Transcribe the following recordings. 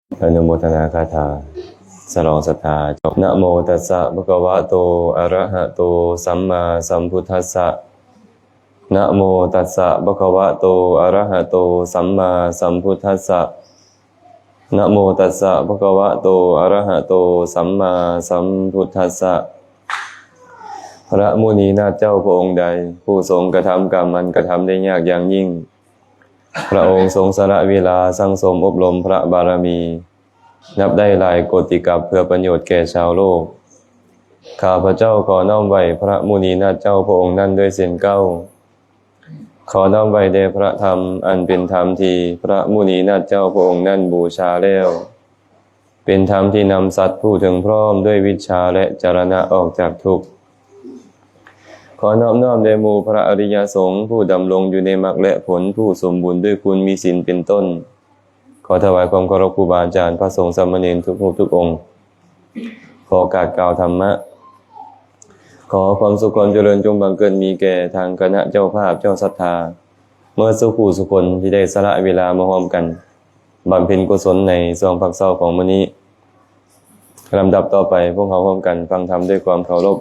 ອະນຸໂມທະນາຄາຖາ ສະຫຼອງສັດທາ. ນະໂມຕັດສະ ພະຄະວະໂຕ ອະຣະຫະໂຕ ສຳມາສຳພຸດທັດສະ. ນະໂມຕັດສະ ພະຄະວະໂຕ ອະຣະຫະໂຕ ສຳມາສຳພຸດທັດສະ. ນະໂມຕັດສະ ພະຄະວະໂຕ ອະຣະຫະໂຕ ສຳມາສຳພຸດທັດສະ. ພະມຸນີນາດເຈົ້າພະອົງໃດ ຜູ້ຊົງກະທຳກຳອັນກະທຳໄດ້ຍາກຢ່າງຍິ່ງ, ພະອົງຊົງສະຫຼະເວລາສັ່ງສົມອົບຮົມພະບາລະມີ ນັບໄດ້ຫຼາຍໂກຕິກັບເພື່ອປະໂຫຍດແກ່ຊາວໂລກ. ຂ້າພະເຈົ້າຂໍນ້ອມໄຫວ້ພະມຸນີນາດເຈົ້າພະອົງນັ້ນດ້ວຍເຊັ່ນເກົ່າ. ຂໍນ້ອມໄຫວ້ແດ່ພະທຳ ອັນເປັນທຳທີ່ພະມຸນີນາດເຈົ້າພະອົງນັ້ນບູຊາແລ້ວ, ເປັນທຳທີ່ນຳສັດຜູ້ເຖິງພ້ອມດ້ວຍວິດຊາ ແລະ ຈະລະນະອອກຈາກທຸກ. ຂໍນອບນ້ອມແດ່ໝູ່ພະອະລິຍະສົງ ຜູ້ດຳລົງຢູ່ໃນມັກ ແລະ ຜົນ ຜູ້ສົມບູນດ້ວຍຄຸນມີສິນເປັນຕົ້ນ. ຂໍຖວາຍຄວາມເຄົາລົບຄູບາອາຈານ ພະສົງສາມະເນນທຸກຮູບທຸກອົງ. ຂໍໂອກາດກ່າວທຳມະ. ຂໍຄວາມສຸກຄວາມຈະເລີນຈົ່ງບັງເກີດມີແກ່ທາງຄະນະເຈົ້າພາບເຈົ້າສັດທາ ເໝິດສູ່ຜູ້ສູ່ຄົນທີ່ໄດ້ສະຫຼະເວລາມາຮ່ວມກັນບຳເພັນກຸສົນໃນຊ່ວງພັກເຊົ້າຂອງມື້ນີ້. ລຳດັບຕໍ່ໄປ ພວກເຮົາຮ່ວມກັນຟັງທຳດ້ວຍຄວາມເຄົາລົບ.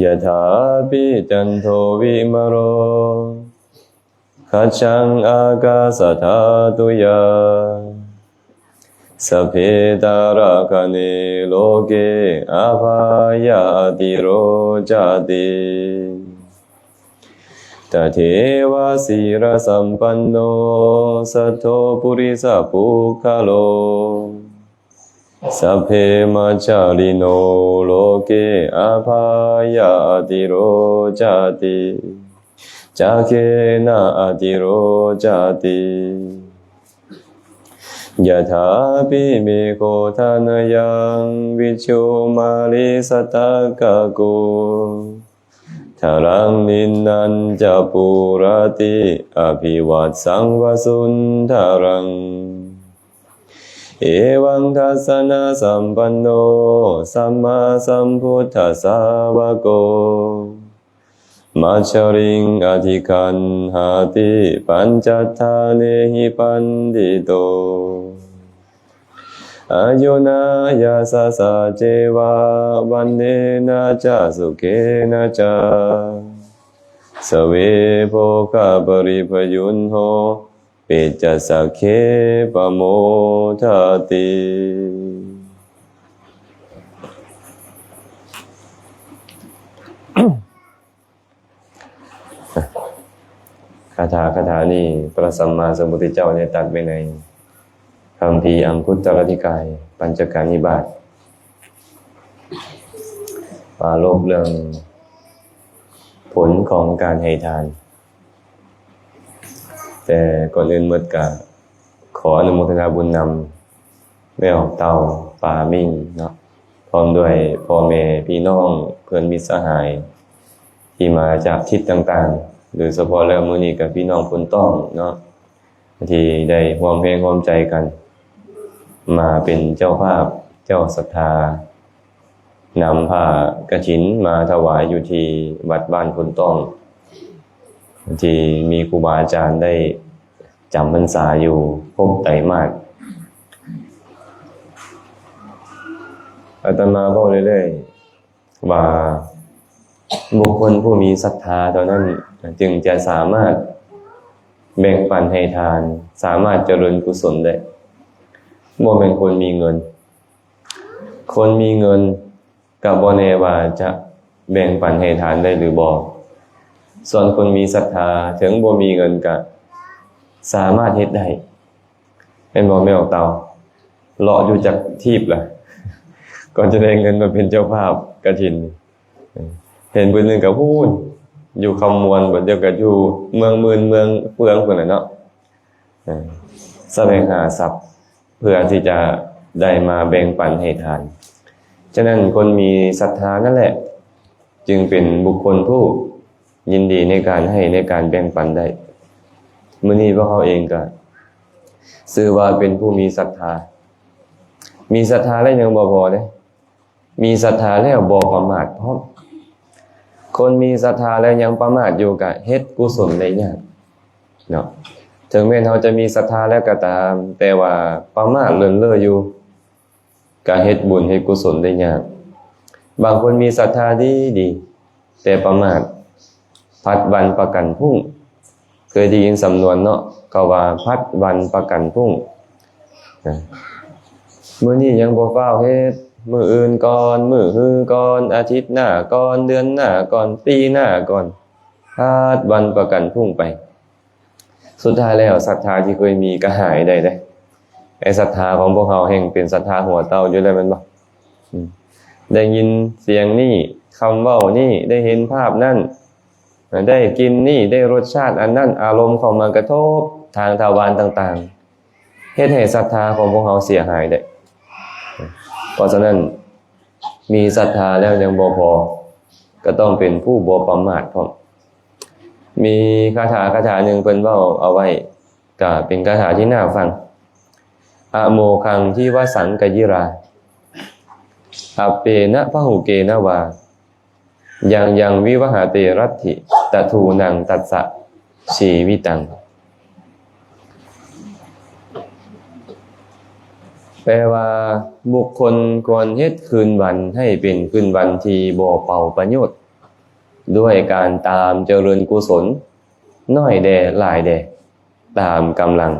ຍະຖາປີຈັນໂທວິມະໂລ ຂະຈັງອາກາສະທາຕຸຍາ ສັບເພຕາລະຄະເນໂລເກ ອາພາຍາອະຕິໂຣຈາຕິ. ຕະເທວະສີລະສຳປັນໂນ ສັດໂທປຸລິສະປຸກຄະໂລ ສັບເພມັດຈາລິໂນໂລເກ ອາພາຍາອະຕິໂຣຈາຕິ ຈາເຄນະອະຕິໂຣຈາຕິ. ຍະຖາປີເມໂຄທະນະຍັງ ວິດຊຸມາລີສະຕະກະກຸ ທະລັງນິນນັນຈະປູຣະຕິ ອະພິວາດສັງວະສຸນທະລັງ. ເອວັງທັດສະນະສຳປັນໂນ ສຳມາສຳພຸດທະສາວະໂກ ມັດຈະລິງອະທິຄັນຫາຕິ ປັນຈັດຖາເນຫິປັນດິໂຕ ອາຍຸນາຍະສະສະເຈວະ ວັນເນນະຈະສຸເຂນະຈະ ສະເວໂພຄະປະລິພະຍຸນໂຫ ເປຈະສັກເຂປະໂມທະຕິ. ຄາຖາ ຄາຖານີ້ ພະສຳມາສຳພຸດທະເຈົ້າໄດ້ຕັດໄວ້ໃນຄຳພີອັງຄຸດຕະລະນິກາຍ ປັນຈະການິບາດ ປາລົບເລື່ອງຜົນຂອງການໃຫ້ທານ. ແຕ່ກ່ອນອື່ນໝົດກະຂໍອະນຸໂມທະນາບຸນນຳແມ່ອອກເຕົ້າ ປາມິງເນາະ ພ້ອມດ້ວຍພໍ່ແມ່ພີ່ນ້ອງເພື່ອນມິດສະຫາຍ ທີ່ມາຈາກທິດຕ່າງໆ ໂດຍສະເພາະແລ້ວມື້ນີ້ກະພີ່ນ້ອງໂພນຕ້ອງເນາະ ທີ່ໄດ້ຮ່ວມແຮງຮ່ວມໃຈກັນ ມາເປັນເຈົ້າພາບເຈົ້າສັດທາ ນຳຜ້າກະຖິນມາຖວາຍຢູ່ທີ່ວັດບ້ານໂພນຕ້ອງ ທີ່ມີຄູບາອາຈານໄດ້ຈຳພັນສາຢູ່ຄົບໄຕມາດ. ອາດຕະມາເວົ້າເລື້ອຍໆ ວ່າບຸກຄົນຜູ້ມີສັດທາເທົ່ານັ້ນ ຈຶ່ງຈະສາມາດແບ່ງປັນໃຫ້ທານ ສາມາດຈະເລີນກຸສົນໄດ້. ບໍ່ແມ່ນຄົນມີເງິນ, ຄົນມີເງິນກໍບໍ່ແນ່ວ່າຈະແບ່ງປັນໃຫ້ທານໄດ້ຫຼືບໍ່. ສ່ວນຄົນມີສັດທາ ເຖິງບໍ່ມີເງິນກໍສາມາດເຮັດໄດ້. ແມ່ນບໍ່ແມ່ອອກເຕົາ? ເລາະຢູ່ຈັກທີບລະ ກ່ອນຈະໄດ້ເງິນມາເປັນເຈົ້າພາບກະຖິນ. ເຫັນຜູ້ໜຶ່ງກໍພຸ້ນ ຢູ່ຄຳມ່ວນ, ບາດດຽວກໍຢູ່ເມືອງໝື່ນ ເມືອງເຟືອງພຸ້ນແຫຼະເນາະ. ສະແຫວງຫາຊັບເພື່ອທີ່ຈະໄດ້ມາແບ່ງປັນໃຫ້ທານ. ສະນັ້ນຄົນມີສັດທານັ້ນແຫຼະ ຈຶ່ງເປັນບຸກຄົນຜູ້ ຍິນດີໃນການໃຫ້ ໃນການແບ່ງປັນໄດ້. ມື້ນີ້ພວກເຮົາເອງກໍຊື່ວ່າເປັນຜູ້ມີສັດທາ. ມີສັດທາແລ້ວຍັງບໍ່ພໍເດ້, ມີສັດທາແລ້ວບໍ່ປະໝາດພ້ອມ. ຄົນມີສັດທາແລ້ວຍັງປະໝາດຢູ່ ກໍເຮັດກຸສົນໄດ້ຍາກເນາະ. ເຖິງແມ່ນເຮົາຈະມີສັດທາແລ້ວກໍຕາມ, ແຕ່ວ່າປະໝາດເລີນເລີຢູ່ ກະເຮັດບຸນເຮັດກຸສົນໄດ້ຍາກ. ບາງຄົນມີສັດທາດີໆ ແຕ່ປະໝາດ ພັດວັນປະກັນພຸ້ງ. ເຄີຍໄດ້ຍິນສຳນວນເນາະ ເຂົາວ່າ ພັດວັນປະກັນພຸ້ງ. ມື້ນີ້ຍັງບໍ່ຟ້າວເຮັດ, ມື້ອື່ນກ່ອນ, ມື້ຮືກ່ອນ, ອາທິດໜ້າກ່ອນ, ເດືອນໜ້າກ່ອນ, ປີໜ້າກ່ອນ, ພັດວັນປະກັນພຸ້ງໄປ. ສຸດທ້າຍແລ້ວ ສັດທາທີ່ເຄີຍມີກໍຫາຍໄດ້ເດ້. ໄອ້ສັດທາຂອງພວກເຮົາແຮ່ງເປັນສັດທາຫົວເຕົ່າຢູ່ແລ້ວແມ່ນບໍ່? ອືມ ໄດ້ຍິນສຽງນີ້, ຄຳເວົ້ານີ້, ໄດ້ເຫັນພາບນັ້ນ, ໄດ້ກິ່ນນີ້, ໄດ້ລົດຊາດອັນນັ້ນ, ອາລົມເຂົ້າມາກະທົບທາງທະວານຕ່າງໆ, ເຮັດໃຫ້ສັດທາຂອງພວກເຮົາເສຍຫາຍໄດ້. ເພາະສະນັ້ນ ມີສັດທາແລ້ວຍັງບໍ່ພໍ, ກໍຕ້ອງເປັນຜູ້ບໍ່ປະໝາດພ້ອມ. ມີຄາຖາຄາຖາໜຶ່ງເພິ່ນເວົ້າເອົາໄວ້, ກໍເປັນຄາຖາທີ່ໜ້າຟັງ. ອະໂມຄັງທິວະສັງກະຢິຣາ, ອະເປນະພະຫຸເກນະວາ, ຍັງຍັງວິວະຫະເຕລັດຖິ, ຕະທູນັງຕັດສະຊີວິຕັງ. ແປວ່າ ບຸກຄົນຄວນເຮັດຄືນວັນໃຫ້ເປັນຄືນວັນທີ່ບໍ່ເປົ່າປະໂຫຍດ, ດ້ວຍການຕາມຈະເລີນກຸສົນ ໜ້ອຍແດ່ຫຼາຍແດ່ ຕາມກຳລັງ.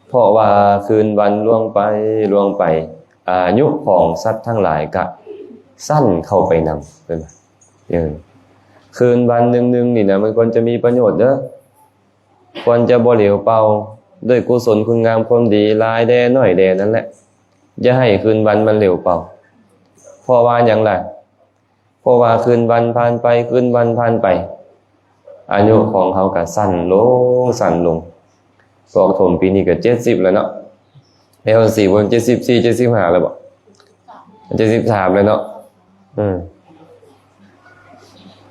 ເພາະວ່າຄືນວັນລ່ວງໄປ, ລ່ວງໄປ, ອາຍຸຂອງສັດທັງຫຼາຍກະສັ້ນເຂົ້າໄປນຳ. ເຫັນບໍ່? ເອີ ຄືນວັນໜຶ່ງໆນີ້ນະ ມັນຄວນຈະມີປະໂຫຍດເດີ້. ຄວນຈະບໍ່ເຫຼວເປົ່າ ດ້ວຍກຸສົນຄຸນງາມຄວາມດີ ຫຼາຍແດ່ໜ້ອຍແດ່ນັ້ນແຫຼະ. ຢ່າໃຫ້ຄືນວັນມັນເຫຼວເປົ່າ. ເພາະວ່າຫຍັງລະ? ເພາະວ່າຄືນວັນຜ່ານໄປ, ຄືນວັນຜ່ານໄປ, ອາຍຸຂອງເຮົາກໍສັ້ນລົງ, ສັ້ນລົງ. ພວກຖົມປີນີ້ກໍເຈັດສິບແລ້ວເນາະ. ແລ້ວສີ່ຄົນ ເຈັດສິບສີ່ ເຈັດສິບຫ້າແລ້ວບໍ່? ເຈັດສິບສາມແລ້ວເນາະ. ເອີ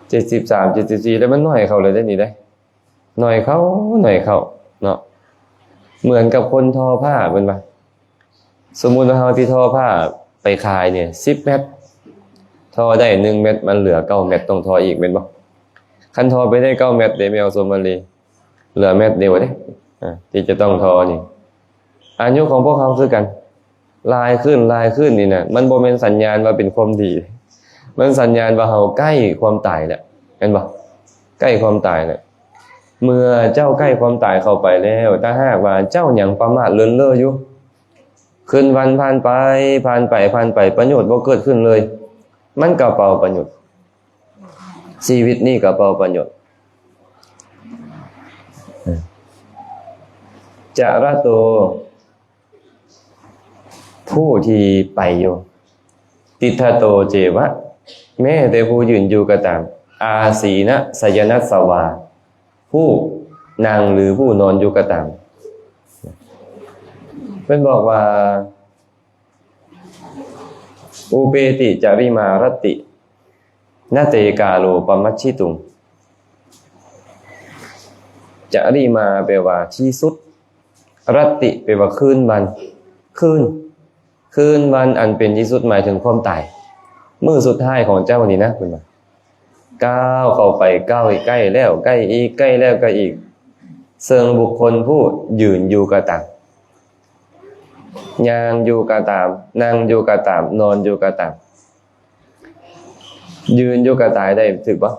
ເຈັດສິບສາມ ເຈັດສິບສີ່ແລ້ວ ມັນໜ້ອຍເຂົ້າແລ້ວເດ້ນີ້ເດ້. ໜ້ອຍເຂົ້າ ໜ້ອຍເຂົ້າເນາະ. ເໝືອນກັບຄົນທໍຜ້າເພິ່ນວ່າ, ສົມມຸດວ່າເຮົາຊິທໍຜ້າໄປຂາຍນີ້ ສິບແມັດ, ທໍໄດ້ໜຶ່ງແມັດ ມັນເຫຼືອເກົ້າແມັດ ຕ້ອງທໍອີກແມ່ນບໍ່? ຄັນທໍໄປໄດ້ເກົ້າແມັດເດ້ ແມ່ອອກສົມມະລີ, ເຫຼືອແມັດດຽວເດ້ ອາ ທີ່ຈະຕ້ອງທໍນີ້. ອາຍຸຂອງພວກເຮົາຄືກັນ, ຫຼາຍຂຶ້ນ ຫຼາຍຂຶ້ນນີ້ນະ ມັນບໍ່ແມ່ນສັນຍານວ່າເປັນຄວາມດີ, ມັນສັນຍານວ່າເຮົາໃກ້ຄວາມຕາຍແລ້ວ ແມ່ນບໍ່? ໃກ້ຄວາມຕາຍແລ້ວ. ເມື່ອເຈົ້າໃກ້ຄວາມຕາຍເຂົ້າໄປແລ້ວ, ຖ້າຫາກວ່າເຈົ້າຍັງປະໝາດເລີນເລີຢູ່, ຄືນວັນຜ່ານໄປ ຜ່ານໄປ ຜ່ານໄປ, ປະໂຫຍດບໍ່ເກີດຂຶ້ນເລີຍ, ມັນກະເປົ່າປະໂຫຍດ. ຊີວິດນີ້ກໍເປົ່າປະໂຫຍດ. ຈະລະໂຕ ຜູ້ທີ່ໄປຢູ່, ຕິດຖະໂຕເຈວະ ແມ້ແຕ່ຜູ້ຢືນຢູ່ກໍຕາມ, ອາສີນະສະຍະນັດສະວາ ຜູ້ນັ່ງ ຫຼື ຜູ້ນອນຢູ່ກໍຕາມ. ເພິ່ນບອກວ່າ ອຸເປຕິຈະລິມາລັດຕິ ນະເຕກາໂລປະມັດຊິຕຸງ. ຈະລິມາ ແປວ່າທີ່ສຸດ, ລັດຕິ ແປວ່າຄືນວັນ, ຄືນ, ຄືນວັນອັນເປັນທີ່ສຸດ ໝາຍເຖິງຄວາມຕາຍ, ມື້ສຸດທ້າຍຂອງເຈົ້ານີ້ນະ ເພິ່ນວ່າ. ກ້າວເຂົ້າໄປ ກ້າວໃກ້ແລ້ວໃກ້ອີກ ໃກ້ແລ້ວໃກ້ອີກ, ເຊິ່ງບຸກຄົນຜູ້ຢືນຢູ່ກໍຕາມ, ຍ່າງຢູ່ກໍຕາມ, ນັ່ງຢູ່ກໍຕາມ, ນອນຢູ່ກໍຕາມ. ຢືນຢູ່ກໍຕາຍໄດ້ ຖືກບໍ່?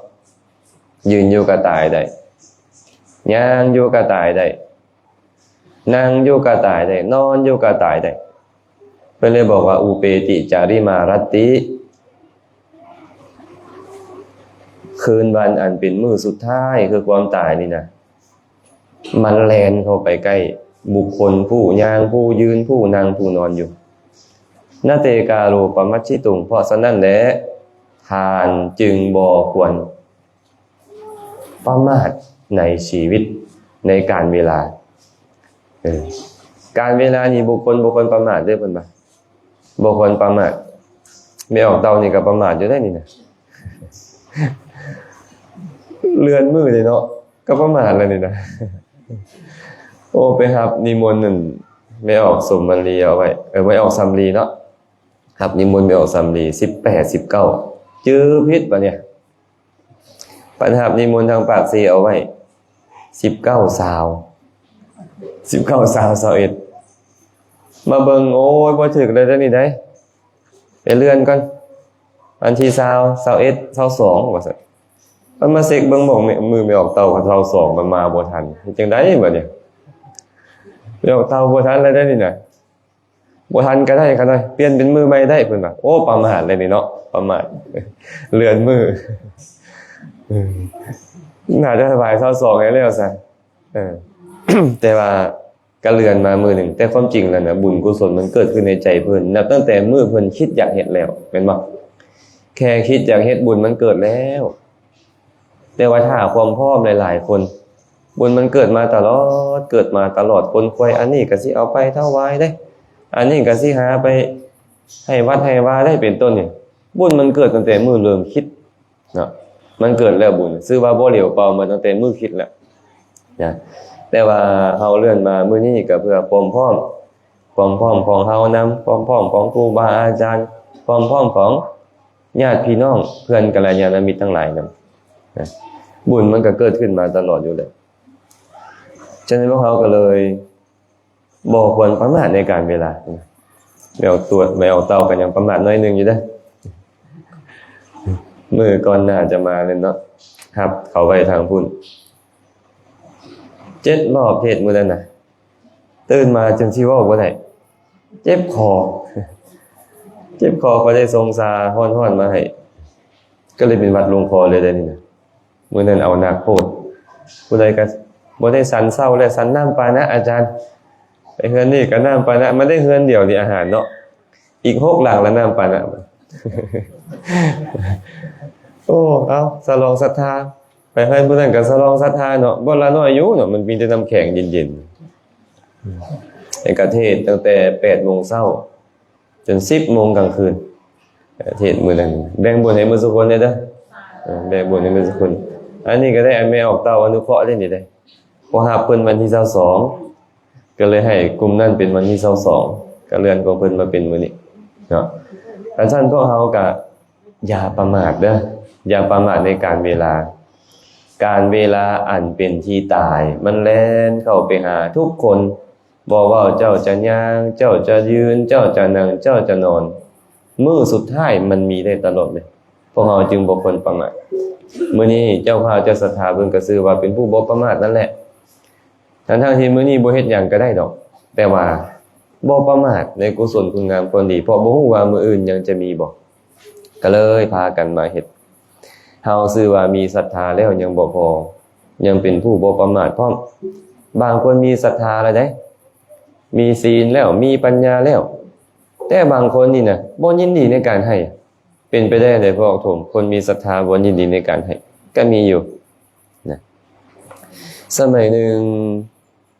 ຢືນຢູ່ກໍຕາຍໄດ້, ຍ່າງຢູ່ກໍຕາຍໄດ້, ນັ່ງຢູ່ກໍຕາຍໄດ້, ນອນຢູ່ກໍຕາຍໄດ້. ເພິ່ນເລີຍບອກວ່າ ອຸເປຕິຈາລິມາລັດຕິ, ຄືນວັນອັນເປັນມື້ສຸດທ້າຍ ຄືຄວາມຕາຍນີ້ນະ, ມັນແລ່ນເຂົ້າໄປໃກ້ບຸກຄົນຜູ້ຍ່າງ, ຜູ້ຢືນ, ຜູ້ນັ່ງ, ຜູ້ນອນຢູ່. ນະເຕກາໂລປະມັດຊິຕຸງ, ເພາະສະນັ້ນແຫຼະ ທ່ານຈຶ່ງບໍ່ຄວນ ປະໝາດໃນຊີວິດ, ໃນການເວລາ. ເອີ ການເວລານີ້ບຸກຄົນບໍ່ຄວນປະໝາດເດີ້ ເພິ່ນວ່າ ບໍ່ຄວນປະໝາດ. ແມ່ອອກເຕົ້ານີ້ກໍປະໝາດຢູ່ໄດ໋ນີ້ນະ, ເລື່ອນມື້ເດ້ເນາະ, ກໍປະໝາດແລ້ວນີ້ນະ. ໂອ້ ໄປຮັບນິມົນນັ້ນ ແມ່ອອກສົມມະລີເອົາໄວ້, ເອີ ແມ່ອອກສຳລີເນາະ, ຮັບນິມົນແມ່ອອກສຳລີ ສິບແປດ ສິບເກົ້າ ຈື່ຜິດບາດນີ້. ເພິ່ນຮັບນິມົນທາງປາກເຊເອົາໄວ້ ສິບເກົ້າ ຊາວ ສິບເກົ້າ ຊາວ ຊາວເອັດ ມາເບິ່ງ ໂອ້ຍ ບໍ່ຖືກແລ້ວເດ້ນີ້ໄດ໋ ໄປເລື່ອນກ່ອນ ວັນທີຊາວ ຊາວເອັດ ຊາວສອງ ວ່າຊັ້ນ. ມັນມາເຊັກເບິ່ງ ບອກ ມື້ແມ່ອອກເຕົ່າ ຊາວສອງ ມັນມາບໍ່ທັນ ເຮັດຈັ່ງໃດບັດນີ້? ແມ່ອອກເຕົ່າບໍ່ທັນແລ້ວເດ້ນີ້ນະ. ບໍ່ທັນກໍໄດ້ ຄັນວ່າປ່ຽນເປັນມື້ໃໝ່ໄດ້ ເພິ່ນວ່າ. ໂອ້ ປະໝາດແລ້ວນີ້ເນາະ ປະໝາດ ເລື່ອນມື້. ໜ້າຈະຖວາຍຊາວສອງໃຫ້ແລ້ວຊະ. ເອີ ແຕ່ວ່າກໍເລື່ອນມາມື້ໜຶ່ງ. ແຕ່ຄວາມຈິງແລ້ວນະ ບຸນກຸສົນມັນເກີດຂຶ້ນໃນໃຈເພິ່ນ ນັບຕັ້ງແຕ່ມື້ເພິ່ນຄິດຢາກເຮັດແລ້ວ ແມ່ນບໍ່? ແຄ່ຄິດຢາກເຮັດ ບຸນມັນເກີດແລ້ວ. ແຕ່ວ່າຖ້າຄວາມພ້ອມຫຼາຍໆຄົນ ບຸນມັນເກີດມາຕະຫຼອດ ເກີດມາຕະຫຼອດ ຄົນຄວາຍ ອັນນີ້ກໍຊິເອົາໄປຖວາຍເດ້ ອັນນີ້ກໍຊິຫາໄປໃຫ້ວັດໃຫ້ວາໄດ້ ເປັນຕົ້ນນີ້. ບຸນມັນເກີດຕັ້ງແຕ່ມື້ເລີ່ມຄິດເນາະ ມັນເກີດແລ້ວບຸນ ຊື່ວ່າບໍ່ຫຼຽວເປົ່າມາຕັ້ງແຕ່ມື້ຄິດແລ້ວນະ. ແຕ່ວ່າເຮົາເລື່ອນມາມື້ນີ້ກໍເພື່ອຄວາມພ້ອມ ຄວາມພ້ອມຂອງເຮົານຳ ຄວາມພ້ອມຂອງຄູບາອາຈານ ຄວາມພ້ອມຂອງ ຍາດພີ່ນ້ອງ ເພື່ອນກັນລະຍານະມິດທັງຫຼາຍນຳນະ ບຸນມັນກໍເກີດຂຶ້ນມາຕະຫຼອດຢູ່ແລ້ວ. ສະນັ້ນພວກເຮົາກໍເລີຍບໍ່ຄວນປະໝາດໃນການເວລາ. ແມ່ອອກຕົວ ແມ່ອອກເຕົ່າກໍຍັງປະໝາດໜ້ອຍໜຶ່ງຢູ່ເດ້. ມື້ກ່ອນໜ້າຈະມາແມ່ນເນາະ ຮັບເຂົາໄວ້ທາງພຸ້ນ ເຈັດຮອບເທດມື້ນັ້ນນະ. ຕື່ນມາຈົນຊິເວົ້າບໍ່ໄດ້ ເຈັບຄໍ ເຈັບຄໍ ເຂົາໄດ້ຊົງຊາຮ້ອນໆມາໃຫ້ ກໍເລີຍເປັນຫວັດລົງຄໍເລີຍເດ້ນີ້ນະ. ມື້ນັ້ນເອົາໜັກໂພດ ຜູ້ໃດກໍບໍ່ໄດ້ສັນເຊົ້າ ແລະສັນນ້ຳປານະ ອາຈານ ໄປເຮືອນນີ້ກໍນ້ຳປານະ. ມັນໄດ້ເຮືອນດຽວນີ້ ອາຫານເນາະ ອີກຫົກຫຼັງລະນ້ຳປານະ. ໂອ້ ເອົາ ສະຫຼອງສັດທາ ໄປເຮືອນຜູ້ນັ້ນກໍສະຫຼອງສັດທາເນາະ. ບໍ່ລະນ້ອຍຢູ່ເນາະ ມັນມີແຕ່ນ້ຳແຂງເຢັນໆ. ແລ້ວກໍເທດຕັ້ງແຕ່ແປດໂມງເຊົ້າຈົນສິບໂມງກາງຄືນ. ເທດມື້ນັ້ນ ແບ່ງບຸນໃຫ້ໝົດສູ່ຄົນເດີ ເອີ ແບ່ງບຸນໃຫ້ໝົດສູ່ຄົນ. ອັນນີ້ກໍໄດ້ ອັນແມ່ອອກເຕົ້າອະນຸເຄາະເດ້ນີ້ເດ້ ເພາະຮັບເພິ່ນວັນທີຊາວສອງ ກໍເລີຍໃຫ້ກຸ່ມນັ້ນເປັນວັນທີຊາວສອງ ກໍເລື່ອນຂອງເພິ່ນມາເປັນມື້ນີ້ເນາະ. ຄັນຊັ້ນພວກເຮົາກໍຢ່າປະໝາດເດີ ຢ່າປະໝາດໃນການເວລາ. ການເວລາອັນເປັນທີ່ຕາຍ ມັນແລ່ນເຂົ້າໄປຫາທຸກຄົນ. ບໍ່ເວົ້າເຈົ້າຈະຍ່າງ ເຈົ້າຈະຢືນ ເຈົ້າຈະນັ່ງ ເຈົ້າຈະນອນ ມື້ສຸດທ້າຍມັນມີໄດ້ຕະຫຼອດເລີຍ. ພວກເຮົາຈຶ່ງບໍ່ຄວນປະໝາດ. ມື້ນີ້ເຈົ້າພາບເຈົ້າສັດທາເພິ່ນກໍຊື່ວ່າເປັນຜູ້ບໍ່ປະໝາດນັ້ນແຫຼະ. ທັງໆທີ່ມື້ນີ້ບໍ່ເຮັດຫຍັງກໍໄດ້ດອກ ແຕ່ວ່າບໍ່ປະໝາດໃນກຸສົນຄຸນງາມຄວາມດີ ເພາະບໍ່ຮູ້ວ່າມື້ອື່ນຍັງຈະມີບໍ່ ກໍເລີຍພາກັນມາເຮັດ. ເຮົາຊື່ວ່າມີສັດທາແລ້ວຍັງບໍ່ພໍ ຍັງເປັນຜູ້ບໍ່ປະໝາດພ້ອມ. ບາງຄົນມີສັດທາແລ້ວເດ້ ມີສີນແລ້ວ ມີປັນຍາແລ້ວ ແຕ່ບາງຄົນນີ້ນະບໍ່ຍິນດີໃນການໃຫ້. ເປັນໄປໄດ້ໃດ ພວກໂທມ ຄົນມີສັດທາບໍ່ຍິນດີໃນການໃຫ້ ກໍມີຢູ່ນະ. ສະໄໝໜຶ່ງ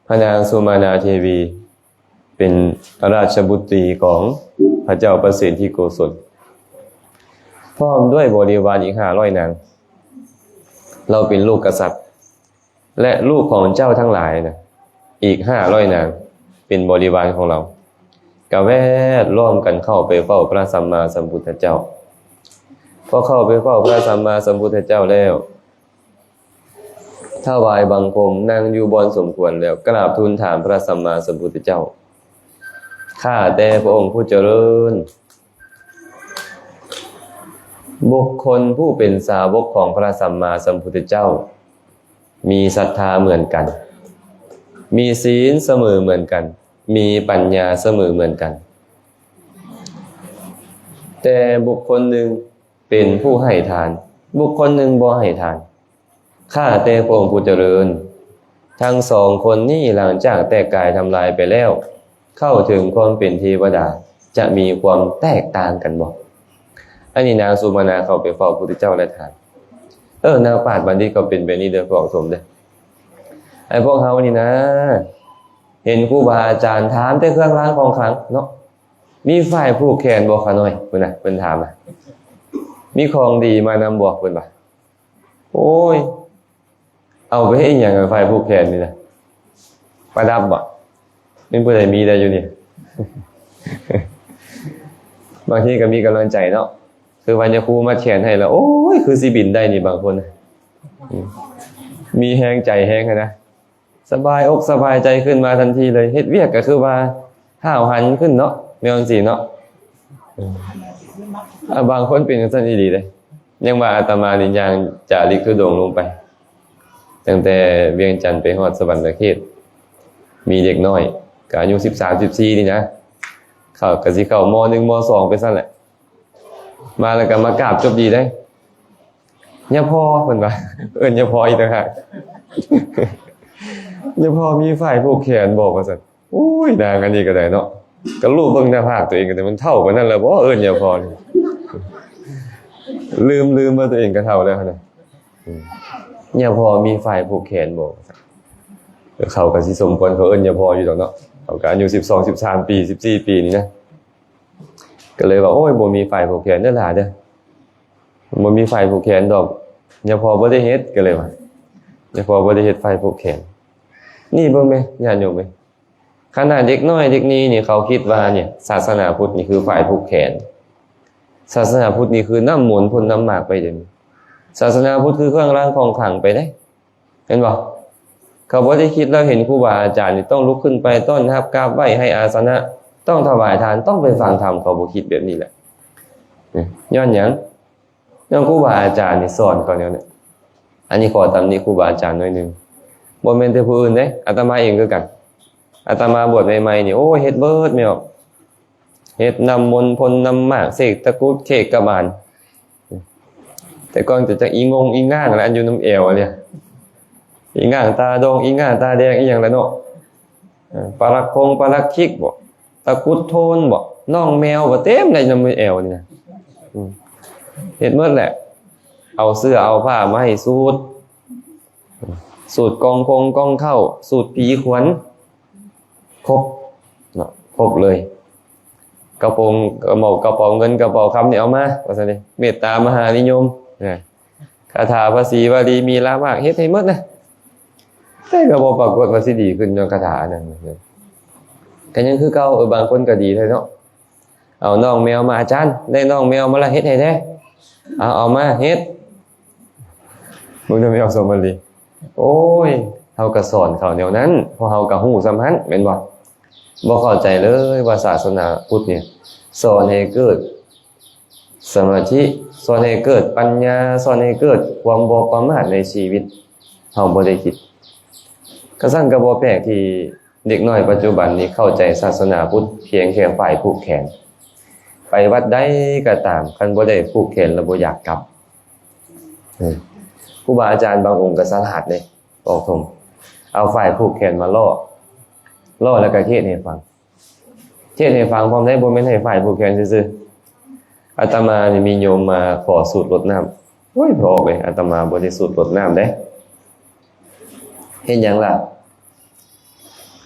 ພະນາງສຸມານາເທວີ ເປັນລາຊະບຸດຕີຂອງພະເຈົ້າປະເສນທິໂກສົນ ພ້ອມດ້ວຍບໍລິວານອີກຫ້າຮ້ອຍນາງ. ລາວເປັນລູກກະສັດ ແລະ ລູກຂອງເຈົ້າທັງຫຼາຍນະ ອີກຫ້າຮ້ອຍນາງ ເປັນບໍລິວານຂອງລາວ ກະແວດລ້ອມກັນເຂົ້າໄປເຝົ້າພະສຳມາສຳພຸດທະເຈົ້າ. ພໍເຂົ້າໄປເຝົ້າພະສຳມາສຳພຸດທະເຈົ້າແລ້ວ ຖວາຍບັງຄົມ ນັ່ງຢູ່ບ່ອນສົມຄວນແລ້ວ ກາບທູນຖາມພະສຳມາສຳພຸດທະເຈົ້າ. ຂ້າແຕ່ພະອົງຜູ້ຈະເລີນ, ບຸກຄົນຜູ້ເປັນສາວົກຂອງພະສຳມາສຳພຸດທະເຈົ້າ ມີສັດທາເໝືອນກັນ, ມີສີນສະເໝີເໝືອນກັນ, ມີປັນຍາສະເໝີເໝືອນກັນ. ແຕ່ບຸກຄົນໜຶ່ງເປັນຜູ້ໃຫ້ທານ, ບຸກຄົນໜຶ່ງບໍ່ໃຫ້ທານ. ຂ້າແຕ່ພະອົງຜູ້ຈະເລີນ, ທັງສອງຄົນນີ້ຫຼັງຈາກແຕກກາຍທຳລາຍໄປແລ້ວ, ເຂົ້າເຖິງຄວາມເປັນເທວະດາ ຈະມີຄວາມແຕກຕ່າງກັນບໍ່? ອັນນີ້ນາງສຸມານາເຂົ້າໄປເຝົ້າພະພຸດທະເຈົ້າ ແລະ ຖາມ. ເອີ ນັກປາດບັນດິດກໍເປັນແບບນີ້ເດີ ພວກສົມເດີ. ໄອ້ພວກເຮົານີ້ນາ ເຫັນຄູບາອາຈານຖາມແຕ່ເຄື່ອງລາງຂອງຂລັງເນາະ. ມີຝ້າຍຜູກແຂນບໍ່ຂະນ້ອຍ? ເພິ່ນນະ ເພິ່ນຖາມນະ. ມີຂອງດີມານຳບໍ່? ເພິ່ນວ່າ. ໂອ້ຍ ເອົາໄປເຮັດອີ່ຫຍັງ ຝ້າຍຜູກແຂນນີ້ນະ? ປະດັບບໍ່? ແມ່ນຜູ້ໃດມີໄດ້ຢູ່ນີ້? ບາງທີກໍມີກຳລັງໃຈເນາະ. ຄືວ່າຍາຄູມັດແຂນໃຫ້ແລ້ວ ໂອ້ຍ ຄືຊິບິນໄດ້ນີ້ ບາງຄົນນະ. ອືມ ມີແຮງໃຈແຮງຫັ້ນນະ. ສະບາຍອົກສະບາຍໃຈຂຶ້ນມາທັນທີເລີຍ. ເຮັດວຽກກໍຄືວ່າຫ້າວຫັນຂຶ້ນເນາະ ແນວຈັ່ງຊີ້ເນາະ. ເອີ ອາ ບາງຄົນເປັນຈັ່ງຊັ້ນອີ່ຫຼີເດ້. ຍັງວ່າອາດຕະມານີ້ຍ່າງຈາລິກທຸດົງລົງໄປ ຕັ້ງແຕ່ວຽງຈັນໄປຮອດສະຫວັນນະເຂດ ມີເດັກນ້ອຍ ກໍອາຍຸສິບສາມ ສິບສີ່ນີ້ນະ ເຂົາກໍຊິເຂົ້າ ມໍໜຶ່ງ ມໍສອງ ໄປຊັ້ນແຫຼະ. ມາແລ້ວກໍມາກາບຈົບດີເດ້. ຍາພໍ່ ເພິ່ນວ່າ ເອີ້ນຍາພໍ່ອີກຕ່າງຫາກ. ຍາພໍ່ມີຝ້າຍຜູກແຂນບໍ່ ວ່າຊັ້ນ. ໂອ້ຍ ນາງອັນນີ້ກໍໄດ້ເນາະ ກໍລູບເບິ່ງໜ້າຜາກຕົວເອງ ກໍແຕ່ມັນເຖົ້າປານນັ້ນແລ້ວບໍ່ ເອີ້ນຍາພໍ່ນີ້. ລືມ ລືມວ່າຕົວເອງກໍເຖົ້າແລ້ວຫັ້ນນະ. ອືມ ຍາພໍ່ມີຝ້າຍຜູກແຂນບໍ່ ວ່າຊັ້ນ. ເຂົາກໍຊິສົມຄວນເຂົາເອີ້ນຍາພໍ່ຢູ່ດອກເນາະ. ເຂົາກໍອາຍຸສິບສອງ ສິບສາມປີ ສິບສີ່ປີນີ້ນະ. ກໍເລີຍວ່າ ໂອ້ຍ ບໍ່ມີຝ້າຍຜູກແຂນເດີຫຼ້າເດີ ບໍ່ມີຝ້າຍຜູກແຂນດອກ ຍາພໍ່ບໍ່ໄດ້ເຮັດ. ກໍເລີຍວ່າ ຍາພໍ່ບໍ່ໄດ້ເຮັດຝ້າຍຜູກແຂນ. ນີ້ເບິ່ງແມ ຍາດໂຍມເອີຍ ຂະໜາດເດັກນ້ອຍເດັກນີ້ນີ້ ເຂົາຄິດວ່ານີ້ ສາສະໜາພຸດນີ້ຄືຝ້າຍຜູກແຂນ, ສາສະໜາພຸດນີ້ຄືນ້ຳມົນພົ່ນນ້ຳໝາກໄປເດ. ສາສະໜາພຸດຄືເຄື່ອງລາງຂອງຂລັງໄປເດ້. ເຫັນບໍ່? ເຂົາບໍ່ໄດ້ຄິດແລ້ວ ເຫັນຄູບາອາຈານນີ້ຕ້ອງລຸກຂຶ້ນໄປຕ້ອນຮັບ ກາບໄຫວ້ ໃຫ້ອາສະນະ ຕ້ອງຖວາຍທານ ຕ້ອງໄປຟັງທຳ. ເຂົາບໍ່ຄິດແບບນີ້ແຫຼະ. ຍ້ອນຫຍັງ? ຍ້ອນຄູບາອາຈານນີ້ສອນເຂົາແນວນີ້. ອັນນີ້ຂໍຕຳໜິຄູບາອາຈານໜ້ອຍໜຶ່ງ. ບໍ່ແມ່ນແຕ່ຜູ້ອື່ນເດ້, ອາດຕະມາເອງຄືກັນ. ອາດຕະມາບວດໃໝ່ໆນີ້ ໂອ້ຍ ເຮັດເບີດແມ່ນບໍ່? ເຮັດນ້ຳມົນພົ່ນນ້ຳໝາກ ເສກຕະກຸດເຂກກະບານ. ແຕ່ກ່ອນຈະຈັກອີງົງອີງ່າງລະ ອັນຢູ່ນຳແອວອັນນີ້ ອີງ່າງຕາດອງ ອີງ່າງຕາແດງ ອີຫຍັງລະເນາະ. ເອີ ປະລັກຄົງປະລັກຄິກບໍ ຕະກຸດໂທນບໍ ນ້ອງແມວບໍ ເຕັມໄດ້ນຳແອວນີ້ນະ. ເຮັດໝົດແຫຼະ. ເອົາເສື້ອເອົາຜ້າມາໃຫ້ສູດ ສູດກອງຄົງກອງເຂົ້າ ສູດຜີຂວັນ ຄົບເນາະ ຄົບເລີຍ. ກະໂປງ ກະເປົາ ກະເປົາເງິນກະເປົາຄຳນີ້ເອົາມາ ວ່າຊັ້ນເດ. ເມດຕາມະຫານິຍົມ ຄາຖາພະສີວະລີມີລາມາກ ເຮັດໃຫ້ໝົດນະ. ແຕ່ກໍບໍ່ປາກົດວ່າຊິດີຂຶ້ນຍ້ອນຄາຖາອັນນັ້ນ. ກໍຍັງຄືເກົ່າ. ເອີ ບາງຄົນກໍດີແທ້ເນາະ. ເອົານ້ອງແມວມາ ອາຈານ ໄດ້ນ້ອງແມວມາລະ ເຮັດໃຫ້ແດ່. ເອົາ ເອົາມາເຮັດ. ເບິ່ງແຕ່ແມວສວນມະລີ. ໂອ້ຍ ເຮົາກໍສອນເຂົາແນວນັ້ນ ເພາະເຮົາກໍຮູ້ສ່ຳຫັ້ນ ແມ່ນບໍ່? ບໍ່ເຂົ້າໃຈເລີຍວ່າສາສະໜາພຸດນີ້ສອນໃຫ້ເກີດສະມາທິ ສອນໃຫ້ເກີດປັນຍາ ສອນໃຫ້ເກີດຄວາມບໍ່ປະໝາດໃນຊີວິດ. ເຮົາບໍ່ໄດ້ຄິດ. ກະຊັ້ນກໍບໍ່ແປກທີ່ ເດັກນ້ອຍປັດຈຸບັນນີ້ເຂົ້າໃຈສາສະໜາພຸດພຽງແຄ່ຝ້າຍຜູກແຂນ. ໄປວັດໃດກໍຕາມ ຄັນບໍ່ໄດ້ຜູກແຂນແລ້ວບໍ່ຢາກກັບ. ເອີ ຄູບາອາຈານບາງອົງກໍສະຫຼາດເດ້ ອອກທົ່ງ ເອົາຝ້າຍຜູກແຂນມາຫຼໍ່ ຫຼໍ່ແລ້ວກໍເທດໃຫ້ຟັງ ເທດໃຫ້ຟັງພ້ອມໄດ້ ບໍ່ແມ່ນໃຫ້ຝ້າຍຜູກແຂນຊື່ໆ. ອາດຕະມານີ້ມີໂຍມມາຂໍສູດລົດນ້ຳ ໂອ້ຍ ພໍ່ອອກເລີຍ ອາດຕະມາບໍ່ໄດ້ສູດລົດນ້ຳເດ້. ເຮັດຫຍັງລະ?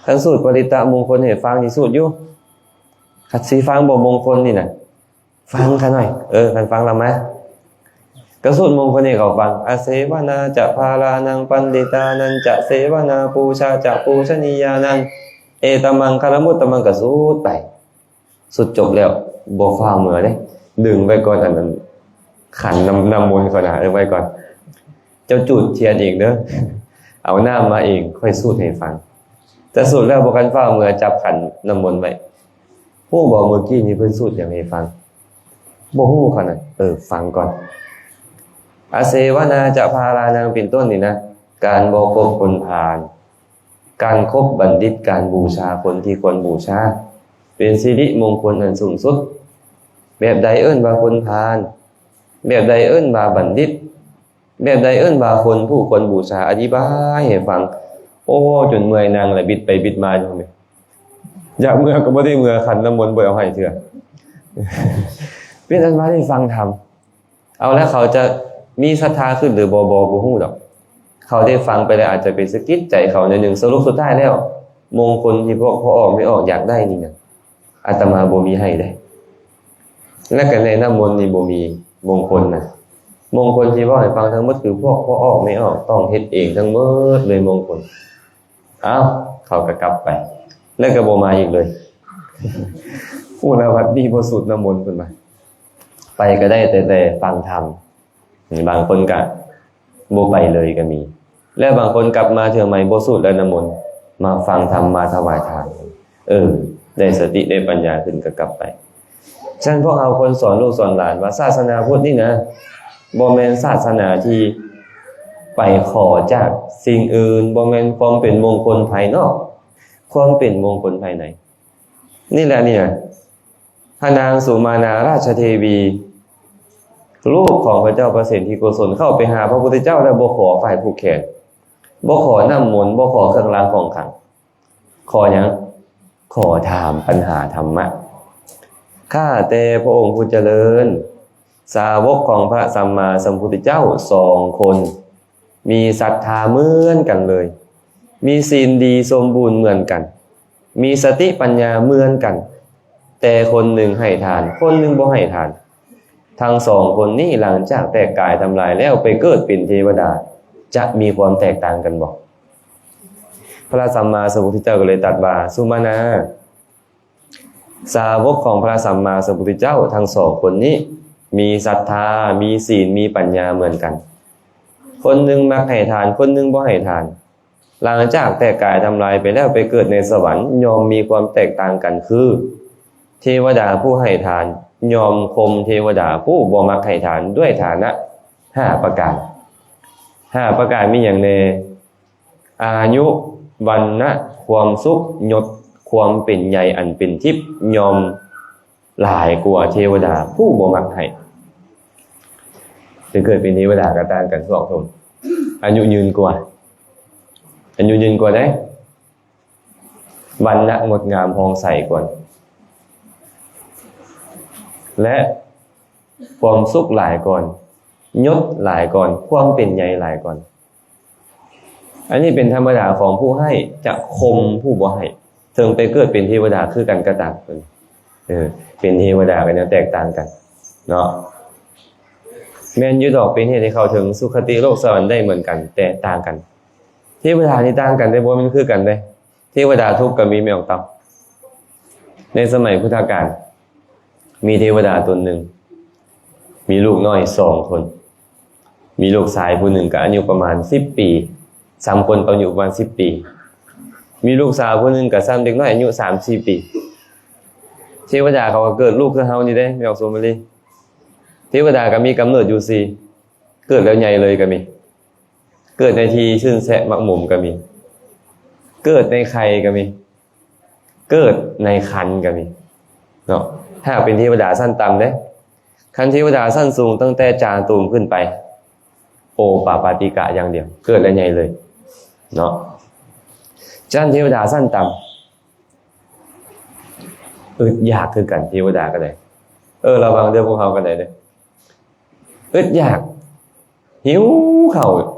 ຄັນສູດປະລິດຕະມຸງຄົນໃຫ້ຟັງນີ້ສູດຢູ່. ຄັນຊິຟັງບໍ່ມຸງຄົນນີ້ນະ ຟັງຂ້າໜ້ອຍ. ເອີ ຄັນຟັງລະມາ ກໍສູດມຸງຄົນໃຫ້ເຂົາຟັງ. ອະເສວະນາຈະພາລານັງ ປັນດິຕານັນຈະເສວະນາ ປູຊາຈະປູຊະນີຍານັງ ເອຕະມັງຄະລະມຸດຕະມັງ ກໍສູດໄປ. ສູດຈົບແລ້ວບໍ່ຟ້າວເມືອເດ້ ດຶງໄວ້ກ່ອນ. ອັນນັ້ນຂັນນ້ຳ ນ້ຳມົນເຂົານະ ເອີ ໄວ້ກ່ອນ ເຈົ້າຈູດທຽນເອງເດີ ເອົານ້ຳມາເອງ ຄ່ອຍສູດໃຫ້ຟັງ. ແຕ່ສູດແລ້ວບໍ່ທັນຟ້າວເມືອ ຈັບຂັນນ້ຳມົນໄວ້. ຮູ້ບໍ່ ມື້ກີ້ນີ້ເພິ່ນສູດຫຍັງໃຫ້ຟັງ? ບໍ່ຮູ້ຂະໜາດ ເອີ ຟັງກ່ອນ. ອະເສວະນາຈະພາລານັງ ເປັນຕົ້ນນີ້ນະ ການບໍ່ຄົບຄົນພານ ການຄົບບັນດິດ ການບູຊາຄົນທີ່ຄວນບູຊາ ເປັນສິລິມົງຄົນອັນສູງສຸດ. ແບບໃດເອີ້ນວ່າຄົນພານ? ແບບໃດເອີ້ນວ່າບັນດິດ? ແບບໃດເອີ້ນວ່າຄົນຜູ້ຄວນບູຊາ? ອະທິບາຍໃຫ້ຟັງ. ໂອ້ ຈົນເມື່ອຍນັ່ງແລະບິດໄປບິດມາຢູ່ຫັ້ນແຫຼະ. ຢາກເມືອກໍບໍ່ໄດ້ເມືອ, ຂັນນ້ຳມົນບໍ່ໄດ້ເອົາໃຫ້ເທື່ອ. ເປັນອັນວ່າໄດ້ຟັງທຳ. ເອົາລະ ເຂົາຈະມີສັດທາຂຶ້ນຫຼືບໍ່ ບໍ່ ບໍ່ຮູ້ດອກ. ເຂົາໄດ້ຟັງໄປແລ້ວອາດຈະໄປສະກິດໃຈເຂົາໜ້ອຍໜຶ່ງ. ສະຫຼຸບສຸດທ້າຍແລ້ວ ມົງຄົນທີ່ພວກພໍ່ອອກແມ່ອອກຢາກໄດ້ນີ້ນະ ອາດຕະມາບໍ່ມີໃຫ້ເດ້. ແລະກະໃນນ້ຳມົນນີ້ບໍ່ມີມົງຄົນນະ. ມົງຄົນທີ່ເວົ້າໃຫ້ຟັງທັງໝົດຄືພວກພໍ່ອອກແມ່ອອກ ຕ້ອງເຮັດເອງທັງໝົດເລີຍມົງຄົນ. ອ້າວ ເຂົາກໍກັບໄປ ແລ້ວກໍບໍ່ມາອີກເລີຍ. ໂອ້ ລະວັດນີ້ບໍ່ສູດນ້ຳມົນເພິ່ນວ່າ. ໄປກໍໄດ້ແຕ່ ແຕ່ຟັງທຳ. ບາງຄົນກໍບໍ່ໄປເລີຍກໍມີ. ແລ້ວບາງຄົນກັບມາເທື່ອໃໝ່ບໍ່ສູດແລ້ວນ້ຳມົນ ມາຟັງທຳ ມາຖວາຍທານ ເອີ ໄດ້ສະຕິໄດ້ປັນຍາຂຶ້ນກໍກັບໄປ. ສະນັ້ນພວກເຮົາຄວນສອນລູກສອນຫຼານວ່າ ສາສະໜາພຸດນີ້ນະ ບໍ່ແມ່ນສາສະໜາທີ່ໄປຂໍຈາກສິ່ງອື່ນ, ບໍ່ແມ່ນຄວາມເປັນມົງຄົນພາຍນອກ, ຄວາມເປັນມົງຄົນພາຍໃນ. ນີ້ແຫຼະ ນີ້ນະ ພະນາງສຸມານາລາຊະເທວີ ລູກຂອງພະເຈົ້າປະເສນທິໂກສົນ ເຂົ້າໄປຫາພະພຸດທະເຈົ້າແລ້ວບໍ່ຂໍຝ້າຍຜູກແຂນ, ບໍ່ຂໍນ້ຳມົນ, ບໍ່ຂໍເຄື່ອງລາງຂອງຂັງ. ຂໍຫຍັງ? ຂໍຖາມປັນຫາທຳມະ. ຂ້າແຕ່ພະອົງຜູ້ຈະເລີນ, ສາວົກຂອງພະສຳມາສຳພຸດທະເຈົ້າສອງຄົນ ມີສັດທາເໝືອນກັນເລີຍ, ມີສິນດີສົມບູນເໝືອນກັນ, ມີສະຕິປັນຍາເໝືອນກັນ, ແຕ່ຄົນໜຶ່ງໃຫ້ທານ, ຄົນໜຶ່ງບໍ່ໃຫ້ທານ. ທັງສອງຄົນນີ້ ຫຼັງຈາກແຕກກາຍທຳລາຍແລ້ວ ໄປເກີດເປັນເທວະດາ ຈະມີຄວາມແຕກຕ່າງກັນບໍ່? ພະສຳມາສຳພຸດທະເຈົ້າກໍເລີຍຕັດວ່າ, ສຸມານາ, ສາວົກຂອງພະສຳມາສຳພຸດທະເຈົ້າທັງສອງຄົນນີ້ ມີສັດທາ, ມີສິນ, ມີປັນຍາເໝືອນກັນ. ຄົນໜຶ່ງມັກໃຫ້ທານ, ຄົນໜຶ່ງບໍ່ໃຫ້ທານ. ຫຼັງຈາກແຕກກາຍທຳລາຍໄປແລ້ວ ໄປເກີດໃນສະຫວັນ ຍ່ອມມີຄວາມແຕກຕ່າງກັນຄື ເທວະດາຜູ້ໃຫ້ທານ ຍ່ອມຂົ່ມເທວະດາຜູ້ບໍ່ມັກໃຫ້ທານດ້ວຍຖານະຫ້າປະການ. ຫ້າປະການມີຫຍັງແດ່? ອາຍຸ, ວັນນະ, ຄວາມສຸກ, ຍົດ, ຄວາມເປັນໃຫຍ່ອັນເປັນທິບ ຍ່ອມ ຫຼາຍກວ່າເທວະດາຜູ້ບໍ່ມັກໃຫ້. ໄປເກີດເປັນເທວະດາກໍຕ່າງກັນສອງຄົນ, ອາຍຸຍືນກວ່າ, ອາຍຸຍືນກວ່າເດ້, ວັນນະງົດງາມຜ່ອງໃສກ່ອນ ແລະ ຄວາມສຸກຫຼາຍກ່ອນ, ຍົດຫຼາຍກ່ອນ, ຄວາມເປັນໃຫຍ່ຫຼາຍກ່ອນ. ອັນນີ້ເປັນທຳມະດາຂອງຜູ້ໃຫ້ຈະຂົ່ມຜູ້ບໍ່ໃຫ້, ເຖິງໄປເກີດເປັນເທວະດາຄືກັນກໍຕາມ. ເອີ ເປັນເທວະດາກໍຍັງແຕກຕ່າງກັນເນາະ. ແມ່ນຢູ່ດອກ, ເປັນເຫດໃຫ້ເຂົ້າເຖິງສຸຄະຕິໂລກສະຫວັນໄດ້ເໝືອນກັນ, ແຕ່ຕ່າງກັນ. ເທວະດານີ້ຕ່າງກັນເດ້, ບໍ່ແມ່ນຄືກັນເດ້. ເທວະດາທຸກກໍມີ, ແມ່ອອກຕຳ. ໃນສະໄໝພຸດທະການ ມີເທວະດາຕົນໜຶ່ງ ມີລູກນ້ອຍສອງຄົນ, ມີລູກຊາຍຜູ້ໜຶ່ງກໍອາຍຸປະມານສິບປີ, ສາມຄົນອາຍຸປະມານສິບປີ, ມີລູກສາວຜູ້ໜຶ່ງກໍສ່ຳເດັກນ້ອຍອາຍຸສາມສີ່ປີ. ເທວະດາເຂົາກໍເກີດລູກຄືເຮົານີ້ເດ້, ແມ່ອອກສຸມມາລີ. ເທວະດາກໍມີກຳເນີດຢູ່ສີ່, ເກີດແລ້ວໃຫຍ່ເລີຍກໍມີ, ເກີດໃນທີ່ຊື່ນແຊະໝັກໝົມກໍມີ, ເກີດໃນໄຂ່ກໍມີ, ເກີດໃນຄັນກໍມີເນາະ. ຫາກເປັນເທວະດາຊັ້ນຕ່ຳເດ້, ຄັນເທວະດາຊັ້ນສູງຕັ້ງແຕ່ຈາຕູມຂຶ້ນໄປ ໂອປາປາຕິກະຢ່າງດຽວ, ເກີດແລ້ວໃຫຍ່ເລີຍເນາະ. ຊັ້ນເທວະດາຊັ້ນຕ່ຳ ອຶດຢາກຄືກັນ, ເທວະດາກໍໄດ້. ເອີ ລະວັງເດີ, ພວກເຮົາກໍໄດ້ເດີ, ອຶດຢາກ ຫິວເຂົ້າ,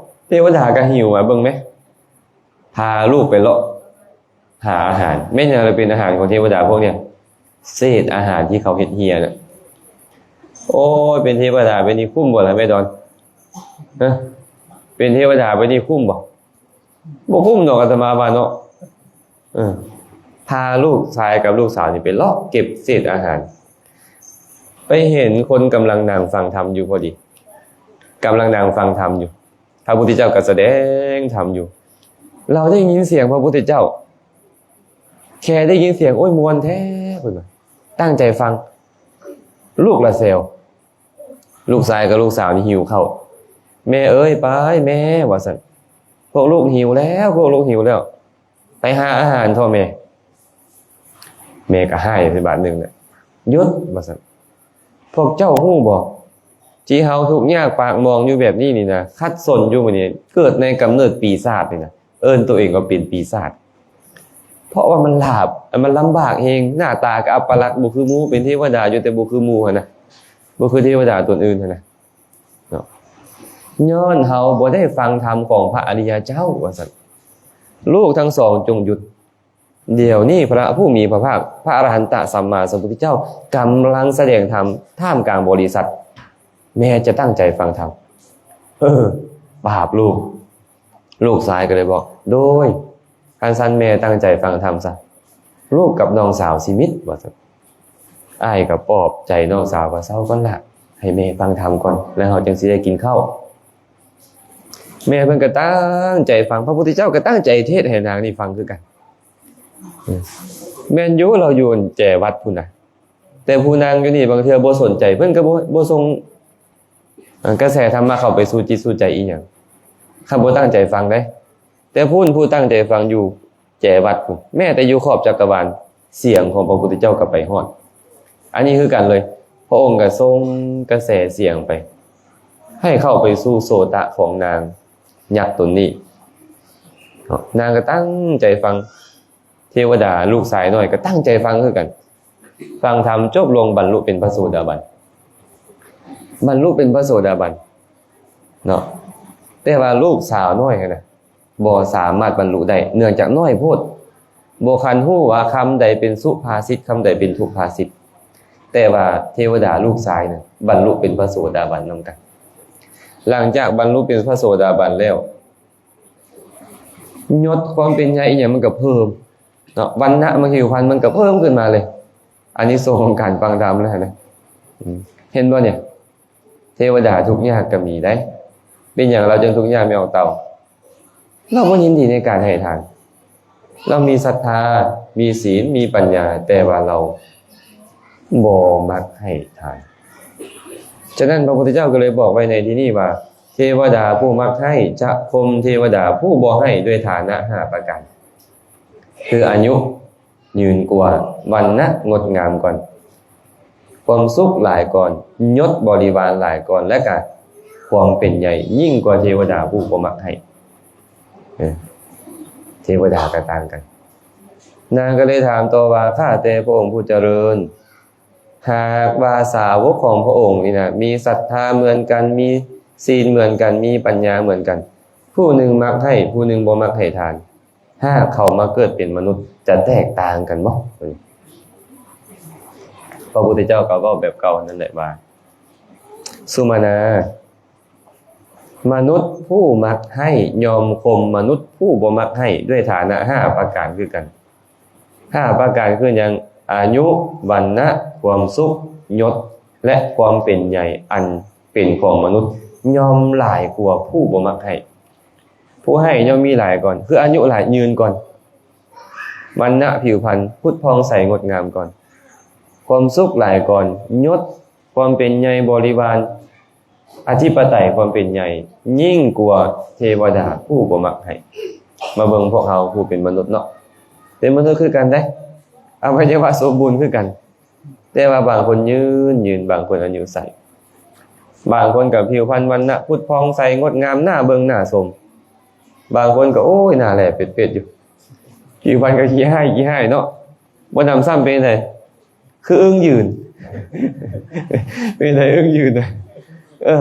ເທວະດາກໍຫິວ. ອາ ເບິ່ງແມ, ພາລູກໄປເລາະຫາອາຫານ. ແມ່ນຫຍັງລະເປັນອາຫານຂອງເທວະດາພວກເນີ້ຍ? ເສດອາຫານທີ່ເຂົາເຮັດເຮ່ຍນະ. ໂອ້ຍ ເປັນເທວະດາໄປນີ້ຄຸ້ມບໍ່ລະແມ່ດອນ? ຮະ? ເປັນເທວະດາໄປນີ້ຄຸ້ມບໍ່? ບໍ່ຄຸ້ມດອກ, ອາດຕະມາວ່າເນາະ. ເອີ ພາລູກຊາຍກັບລູກສາວນີ້ໄປເລາະເກັບເສດອາຫານ, ໄປເຫັນຄົນກຳລັງນັ່ງຟັງທຳຢູ່ພໍດີ, ກຳລັງນັ່ງຟັງທຳຢູ່, ພະພຸດທະເຈົ້າກໍສະແດງທຳຢູ່. ລາວໄດ້ຍິນສຽງພະພຸດທະເຈົ້າ, ແຄ່ໄດ້ຍິນສຽງ, ໂອ້ຍ ມ່ວນແທ້ ເພິ່ນວ່າ, ຕັ້ງໃຈຟັງ. ລູກລະແຊວ, ລູກຊາຍກັບລູກສາວນີ້ຫິວເຂົ້າ. ແມ່ເອີຍ ໄປແມ່ ວ່າຊັ້ນ, ພວກລູກຫິວແລ້ວ, ພວກລູກຫິວແລ້ວ, ໄປຫາອາຫານເຖາະແມ່. ແມ່ກໍຮ້າຍໃສ່ບາດໜຶ່ງແຫຼະ, ຢຸດ ວ່າຊັ້ນ. ພວກເຈົ້າຮູ້ບໍ່ ທີ່ເຮົາທຸກຍາກປາກໝອງຢູ່ແບບນີ້ນີ້ນະ, ຂັດສົນຢູ່ມື້ນີ້, ເກີດໃນກຳເນີດປີສາດນີ້ນະ, ເອີ້ນຕົວເອງວ່າເປັນປີສາດ. ເພາະວ່າມັນລາບ, ມັນລຳບາກແຮງ, ໜ້າຕາກໍອັບປະລັກ, ບໍ່ຄືໝູ່, ເປັນເທວະດາຢູ່ແຕ່ບໍ່ຄືໝູ່ຫັ້ນນະ, ບໍ່ຄືເທວະດາຕົນອື່ນຫັ້ນນະ. ເນາະ, ຍ້ອນເຮົາບໍ່ໄດ້ຟັງທຳຂອງພະອະລິຍະເຈົ້າ ວ່າຊັ້ນ. ລູກທັງສອງຈົ່ງຢຸດ. ດຽວນີ້ພະຜູ້ມີພະພາກ ພະອະລະຫັນຕະສຳມາສຳພຸດທະເຈົ້າ ກຳລັງສະແດງທຳທ່າມກາງບໍລິສັດ. ແມ່ຈະຕັ້ງໃຈຟັງທຳ. ເອີ ບາບລູກ. ລູກຊາຍກໍເລີຍບອກ, ໂດຍ ຄັນຊັ້ນແມ່ຕັ້ງໃຈຟັງທຳຊະ, ລູກກັບນ້ອງສາວຊິມິດ ວ່າຊັ້ນ. ອ້າຍກໍປອບໃຈນ້ອງສາວວ່າ ເຊົາກ່ອນລະ, ໃຫ້ແມ່ຟັງທຳກ່ອນ ແລ້ວເຮົາຈັ່ງຊິໄດ້ກິນເຂົ້າ. ແມ່ເພິ່ນກໍຕັ້ງໃຈຟັງ, ພະພຸດທະເຈົ້າກໍຕັ້ງໃຈເທດໃຫ້ນາງນີ້ຟັງຄືກັນ. ແມ່ນຢູ່ ລາວຢູ່ແຈວັດພຸ້ນນະ, ແຕ່ຜູ້ນາງຢູ່ນີ້ບາງເທື່ອບໍ່ສົນໃຈ, ເພິ່ນກໍບໍ່ ບໍ່ສົ່ງ ເອີ ກະແສທຳມະເຂົ້າໄປສູ່ຈິດສູ່ໃຈອີ່ຫຍັງ, ຄັນບໍ່ຕັ້ງໃຈຟັງເດ້. ແຕ່ຜູ້ ຜູ້ຕັ້ງໃຈຟັງຢູ່ແຈວັດພຸ້ນ, ແມ້ແຕ່ຢູ່ຂອບຈັກກະວານ, ສຽງຂອງພະພຸດທະເຈົ້າກໍໄປຮອດ. ອັນນີ້ຄືກັນເລີຍ, ພະອົງກໍສົ່ງກະແສສຽງໄປ ໃຫ້ເຂົ້າໄປສູ່ໂສຕະຂອງນາງຍັກຕົນນີ້ເນາະ. ນາງກໍຕັ້ງໃຈຟັງ, ເທວະດາລູກຊາຍນ້ອຍກໍຕັ້ງໃຈຟັງຄືກັນ. ຟັງທຳຈົບລົງ ບັນລຸເປັນພະໂສດາບັນ, ບັນລຸເປັນພະໂສດາບັນເນາະ. ແຕ່ວ່າລູກສາວນ້ອຍຫັ້ນນະ ບໍ່ສາມາດບັນລຸໄດ້, ເນື່ອງຈາກນ້ອຍໂພດ, ບໍ່ທັນຮູ້ວ່າຄຳໃດເປັນສຸພາສິດ, ຄຳໃດເປັນທຸພາສິດ. ແຕ່ວ່າເທວະດາລູກຊາຍນັ້ນບັນລຸເປັນພະໂສດາບັນນຳກັນ. ຫຼັງຈາກບັນລຸເປັນພະໂສດາບັນແລ້ວ, ຍົດຄວາມເປັນໃຫຍ່ອີ່ຫຍັງມັນກໍເພີ່ມເນາະ, ວັນນະມັນ ຜິວພັນມັນກໍເພີ່ມຂຶ້ນມາເລີຍ. ອານິສົງຂອງການຟັງທຳນະ ເຫັນບໍ່ນີ້? ເທວະດາທຸກຍາກກໍມີໄດ໋. ເປັນຫຍັງລາວຈຶ່ງທຸກຍາກ ແມ່ອອກເຕົ່າ? ລາວບໍ່ຍິນດີໃນການໃຫ້ທານ. ລາວມີສັດທາ, ມີສິນ, ມີປັນຍາ, ແຕ່ວ່າລາວບໍ່ມັກໃຫ້ທານ. ສະນັ້ນ ພະພຸດທະເຈົ້າກໍເລີຍບອກໄວ້ໃນທີ່ນີ້ວ່າ, ເທວະດາຜູ້ມັກໃຫ້ຈະຂົ່ມເທວະດາຜູ້ບໍ່ໃຫ້ດ້ວຍຖານະຫ້າປະການ, ຄືອາຍຸ ຍືນກວ່າ, ວັນນະງົດງາມກ່ອນ, ຄວາມສຸກຫຼາຍກ່ອນ, ຍົດບໍລິວານຫຼາຍກ່ອນ, ແລະກະຄວາມເປັນໃຫຍ່ຍິ່ງກວ່າເທວະດາຜູ້ບໍ່ມັກໃຫ້. ເອີ ເທວະດາກໍຕ່າງກັນ. ນາງກໍເລີຍຖາມຕໍ່ວ່າ, ຂ້າແຕ່ພະອົງຜູ້ຈະເລີນ, ຫາກວ່າສາວົກຂອງພະອົງນີ້ນະ ມີສັດທາເໝືອນກັນ, ມີສິນເໝືອນກັນ, ມີປັນຍາເໝືອນກັນ, ຜູ້ໜຶ່ງມັກໃຫ້, ຜູ້ໜຶ່ງບໍ່ມັກໃຫ້ທານ, ຫາກເຂົາມາເກີດເປັນມະນຸດ ຈະແຕກຕ່າງກັນບໍ່? ພະພຸດທະເຈົ້າກໍເວົ້າແບບເກົ່ານັ້ນແຫຼະວ່າ, ສຸມານາ, ມະນຸດຜູ້ມັກໃຫ້ຍ່ອມຂົ່ມມະນຸດຜູ້ບໍ່ມັກໃຫ້ດ້ວຍຖານະຫ້າປະການຄືກັນ. ຫ້າປະການຄືຫຍັງ? ອາຍຸ, ວັນນະ, ຄວາມສຸກ, ຍົດ ແລະ ຄວາມເປັນໃຫຍ່ອັນເປັນຂອງມະນຸດ ຍ່ອມຫຼາຍກວ່າຜູ້ບໍ່ມັກໃຫ້. ຜູ້ໃຫ້ຍ່ອມມີຫຼາຍກ່ອນ, ຄືອາຍຸຫຼາຍຍືນກ່ອນ, ວັນນະຜິວພັນ ພຸດຜ່ອງໃສງົດງາມກ່ອນ, ຄວາມສຸກຫຼາຍກ່ອນ, ຍົດ ຄວາມເປັນໃຫຍ່ບໍລິວານ, ອະທິປະໄຕຄວາມເປັນໃຫຍ່ ຍິ່ງກວ່າເທວະດາຜູ້ບໍ່ມັກໃຫ້. ມາເບິ່ງພວກເຮົາຜູ້ເປັນມະນຸດເນາະ, ເປັນມະນຸດຄືກັນເດ້, ອະໄວຍະວະສົມບູນຄືກັນ, ແຕ່ວ່າບາງຄົນຍືນ ຍືນ, ບາງຄົນອາຍຸສັ້ນ, ບາງຄົນກໍຜິວພັນວັນນະ ພຸດຜ່ອງໃສງົດງາມ ໜ້າເບິ່ງໜ້າຊົມ, ບາງຄົນກໍ ໂອ້ຍ ໜ້າແຫຼເປັດໆຢູ່, ຜິວພັນກໍຂີ້ຮ້າຍ ຂີ້ຮ້າຍເນາະ, ບໍ່ນຳຊ້ຳເປັນໃດ ຄືອຶ່ງຢືນ. ເປັນໃດອຶ່ງຢືນນະ? ເອີ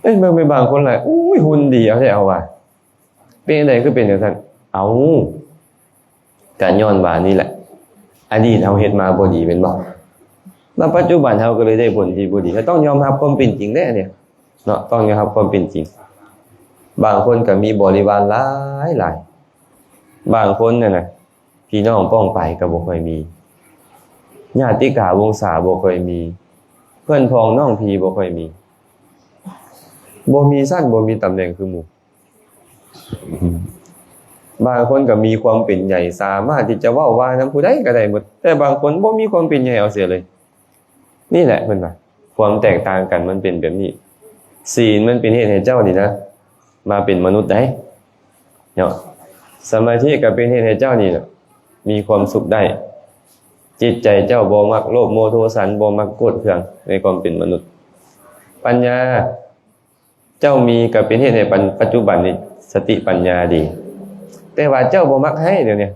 ເອີ ເບິ່ງແມ່ນບາງຄົນລະ ໂອ້ຍ ຫຸ່ນດີເອົາແທ້ເອົາວ່າ. ເປັນໃດຄືເປັນຈັ່ງຊັ້ນ? ເອົ້າ ກະຍ້ອນວ່ານີ້ແຫຼະ ອະດີດເຮົາເຮັດມາບໍ່ດີແມ່ນບໍ່? ມາປັດຈຸບັນເຮົາກໍເລີຍໄດ້ຜົນທີ່ບໍ່ດີ. ເຮົາຕ້ອງຍອມຮັບຄວາມເປັນຈິງເດ້ອັນນີ້ເນາະ, ຕ້ອງຍອມຮັບຄວາມເປັນຈິງ. ບາງຄົນກໍມີບໍລິວານຫຼາຍໆ, ບາງຄົນນັ້ນນະ ພີ່ນ້ອງປ້ອງປາຍກໍບໍ່ຄ່ອຍມີ, ຍາດຕິກາວົງສາບໍ່ຄ່ອຍມີ, ເພື່ອນພ້ອງນ້ອງພີ່ບໍ່ຄ່ອຍມີ, ບໍ່ມີຊັ້ນ ບໍ່ມີຕຳແໜ່ງຄືໝູ່. ບາງຄົນກໍມີຄວາມເປັນໃຫຍ່ ສາມາດທີ່ຈະເວົ້າວ່ານຳຜູ້ໃດກໍໄດ້ໝົດ, ແຕ່ບາງຄົນບໍ່ມີຄວາມເປັນໃຫຍ່ເອົາເສຍເລີຍ. ນີ້ແຫຼະເພິ່ນວ່າ ຄວາມແຕກຕ່າງກັນມັນເປັນແບບນີ້. ສີນມັນເປັນເຫດໃຫ້ເຈົ້ານີ້ນະ ມາເປັນມະນຸດໄດ້ເນາະ, ສະມາທິກໍເປັນເຫດໃຫ້ເຈົ້ານີ້ນະ ມີຄວາມສຸກໄດ້. ຈິດໃຈເຈົ້າບໍ່ມັກໂລບໂມໂທສັນ, ບໍ່ມັກໂກດເຄືອງໃນຄວາມເປັນມະນຸດ. ປັນຍາເຈົ້າມີກໍເປັນເຫດໃຫ້ປັນ ປັດຈຸບັນນີ້ສະຕິປັນຍາດີ. ແຕ່ວ່າເຈົ້າບໍ່ມັກໃຫ້ດຽວນີ້,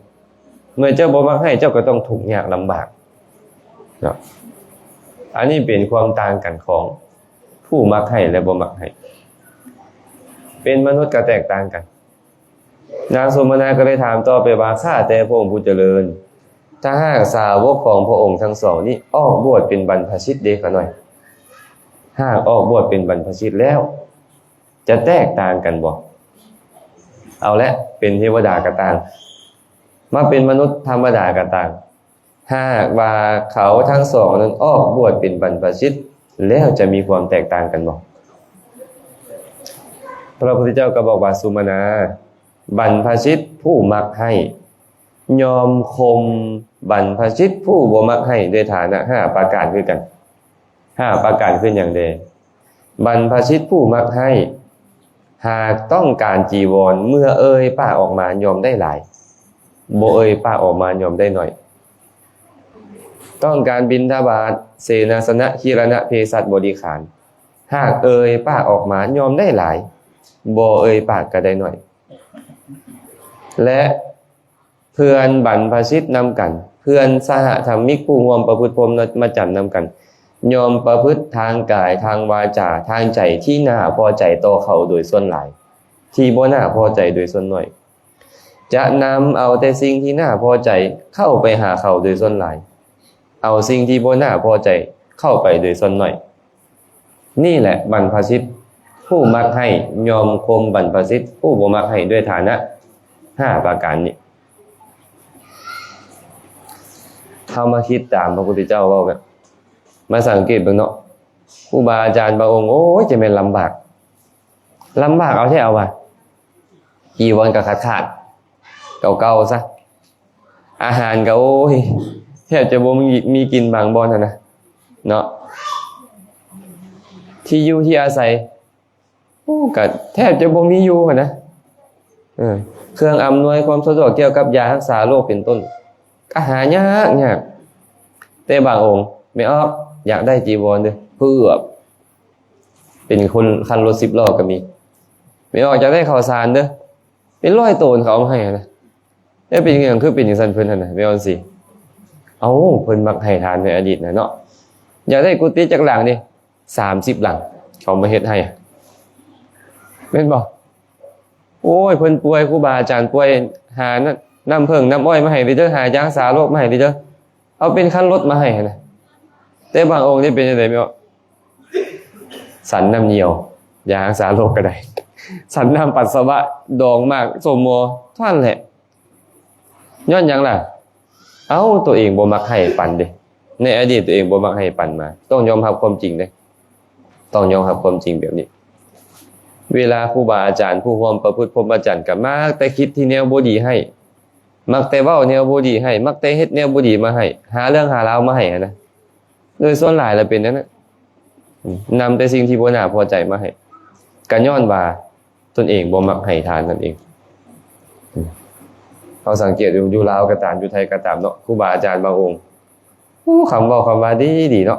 ເມື່ອເຈົ້າບໍ່ມັກໃຫ້ ເຈົ້າກໍຕ້ອງທຸກຍາກລຳບາກເນາະ. ອັນນີ້ເປັນຄວາມຕ່າງກັນຂອງຜູ້ມັກໃຫ້ ແລະ ບໍ່ມັກໃຫ້. ເປັນມະນຸດກໍແຕກຕ່າງກັນ. ນາງສຸມານາກໍເລີຍຖາມຕໍ່ໄປວ່າ, ຂ້າແຕ່ພະອົງຜູ້ຈະເລີນ, ຖ້າຫາກສາວົກຂອງພະອົງທັງສອງນີ້ອອກບວດເປັນບັນພະຊິດເດຂະນ້ອຍ, ຫາກອອກບວດເປັນບັນພະຊິດແລ້ວ ຈະແຕກຕ່າງກັນບໍ່? ເອົາແຫຼະ, ເປັນເທວະດາກໍຕ່າງ, ມາເປັນມະນຸດທຳມະດາກໍຕ່າງ, ຫາກວ່າເຂົາທັງສອງນັ້ນອອກບວດເປັນບັນພະຊິດແລ້ວ ຈະມີຄວາມແຕກຕ່າງກັນບໍ່? ພະພຸດທະເຈົ້າກໍບອກວ່າ ສຸມະນາ, ບັນພະຊິດຜູ້ມັກໃຫ້ ຍ່ອມຂົ່ມບັນພະຊິດຜູ້ບໍ່ມັກໃຫ້ ດ້ວຍຖານະຫ້າປະການຄືກັນ. ຫ້າປະການຄືຫຍັງແດ່? ບັນພະຊິດຜູ້ມັກໃຫ້ ຫາກຕ້ອງການຈີວອນ ເມື່ອເອີ່ຍປາກອອກມາ ຍ່ອມໄດ້ຫຼາຍ, ບໍ່ເອີ່ຍປາກອອກມາ ຍ່ອມໄດ້ໜ້ອຍ. ຕ້ອງການບິນທະບາດ, ເສນາສະນະ, ຄີລະນະ, ເພສັດ, ບໍລິຂານ, ຫາກເອີ່ຍປາກອອກມາ ຍ່ອມໄດ້ຫຼາຍ, ບໍ່ເອີ່ຍປາກກໍໄດ້ໜ້ອຍ. ແລະ ເພື່ອນບັນພະຊິດນຳກັນ, ເພື່ອນສະຫະທຳມິກຜູ້ຮ່ວມປະພຶດພົມມະຈັນນຳກັນ, ຍ່ອມປະພຶດທາງກາຍ, ທາງວາຈາ, ທາງໃຈ ທີ່ໜ້າພໍໃຈຕໍ່ເຂົາໂດຍສ່ວນຫຼາຍ, ທີ່ບໍ່ໜ້າພໍໃຈໂດຍສ່ວນໜ້ອຍ, ຈະນຳເອົາແຕ່ສິ່ງທີ່ໜ້າພໍໃຈເຂົ້າໄປຫາເຂົາໂດຍສ່ວນຫຼາຍ, ເອົາສິ່ງທີ່ບໍ່ໜ້າພໍໃຈເຂົ້າໄປໂດຍສ່ວນໜ້ອຍ. ນີ້ແຫຼະບັນພະຊິດຜູ້ມັກໃຫ້ ຍ່ອມຂົ່ມບັນພະຊິດຜູ້ບໍ່ມັກໃຫ້ ດ້ວຍຖານະຫ້າປະການນີ້. ເຮົາມາຄິດຕາມພະພຸດທະເຈົ້າເວົ້າ ມາສັງເກດເບິ່ງເນາະ, ຄູບາອາຈານບາງອົງ ໂອ້ຍ ຈະແມ່ນລຳບາກ, ລຳບາກເອົາແທ້ເອົາວ່າ, ຈີວອນກໍຂາດໆ ເກົ່າໆຊະ. ອາຫານກໍ ໂອ້ຍ ແທບຈະບໍ່ມີ ມີກິນບາງບ່ອນຫັ້ນນະເນາະ, ທີ່ຢູ່ທີ່ອາໄສ ໂອ້ ກໍແທບຈະບໍ່ມີຢູ່ຫັ້ນນະ. ເອີ ເຄື່ອງອຳນວຍຄວາມສະດວກກ່ຽວກັບຢາຮັກສາໂລກເປັນຕົ້ນ ກໍຫາຍາກໆ. ແຕ່ບາງອົງ ແມ່ອອກ ຢາກໄດ້ຈີວອນເດີ້ ເພື່ອ ເປັນຄົນຄັນລົດສິບລໍ້ກໍມີ, ແມ່ອອກ ຢາກໄດ້ເຂົ້າສານເດີ້ ເປັນຮ້ອຍໂຕນ ເຂົາເອົາມາໃຫ້ຫັ້ນນະ. ແລ້ວເປັນຫຍັງຄືເປັນຈັ່ງຊັ້ນເພິ່ນຫັ້ນນະ ແມ່ອອນສີ? ເອົ້າ ເພິ່ນມັກໃຫ້ທານໃນອະດີດນະເນາະ. ຢາກໄດ້ກຸຕິຈັກຫຼັງນີ້ ສາມສິບຫຼັງ ເຂົາມາເຮັດໃຫ້ ແມ່ນບໍ່? ໂອ້ຍ ເພິ່ນປ່ວຍ ຄູບາອາຈານປ່ວຍ ຫານຳເຜິ້ງນ້ຳອ້ອຍມາໃຫ້ເດີ້ ຫາຢາຮັກສາໂລກມາໃຫ້ເດີ້ ເອົາເປັນຄັນລົດມາໃຫ້ຫັ້ນນະ. ແຕ່ບາງອົງນີ້ເປັນຈັ່ງໃດແມ່ນບໍ່? ສັນນ້ຳຍ່ຽວ ຢາຮັກສາໂລກກໍໄດ້, ສັນນ້ຳປັດສະວະ ດອງໝາກສົ້ມມໍ ເທົ່ານັ້ນແຫຼະ. ຍ້ອນຫຍັງລະ? ເອົ້າ ຕົວເອງບໍ່ມັກໃຫ້ປັນເດ້, ໃນອະດີດຕົວເອງບໍ່ມັກໃຫ້ປັນມາ, ຕ້ອງຍອມຮັບຄວາມຈິງເດ້, ຕ້ອງຍອມຮັບຄວາມຈິງແບບນີ້. ເວລາຄູບາອາຈານຜູ້ຮ່ວມປະພຶດພົມມະຈັນ ກໍມັກແຕ່ຄິດທີ່ແນວບໍ່ດີໃຫ້, ມັກແຕ່ເວົ້າແນວບໍ່ດີໃຫ້, ມັກແຕ່ເຮັດແນວບໍ່ດີມາໃຫ້, ຫາເລື່ອງຫາລາວມາໃຫ້ຫັ້ນນະ. ໂດຍສ່ວນຫຼາຍລະເປັນແນວນັ້ນ, ນຳແຕ່ສິ່ງທີ່ບໍ່ໜ້າພໍໃຈມາໃຫ້, ກໍຍ້ອນວ່າຕົນເອງບໍ່ມັກໃຫ້ທານນັ້ນເອງ. ເຮົາສັງເກດຢູ່ ຢູ່ລາວກໍຕາມ ຢູ່ໄທກໍຕາມເນາະ, ຄູບາອາຈານບາງອົງ ໂອ້ ຄຳເວົ້າຄຳວ່າດີໆເນາະ,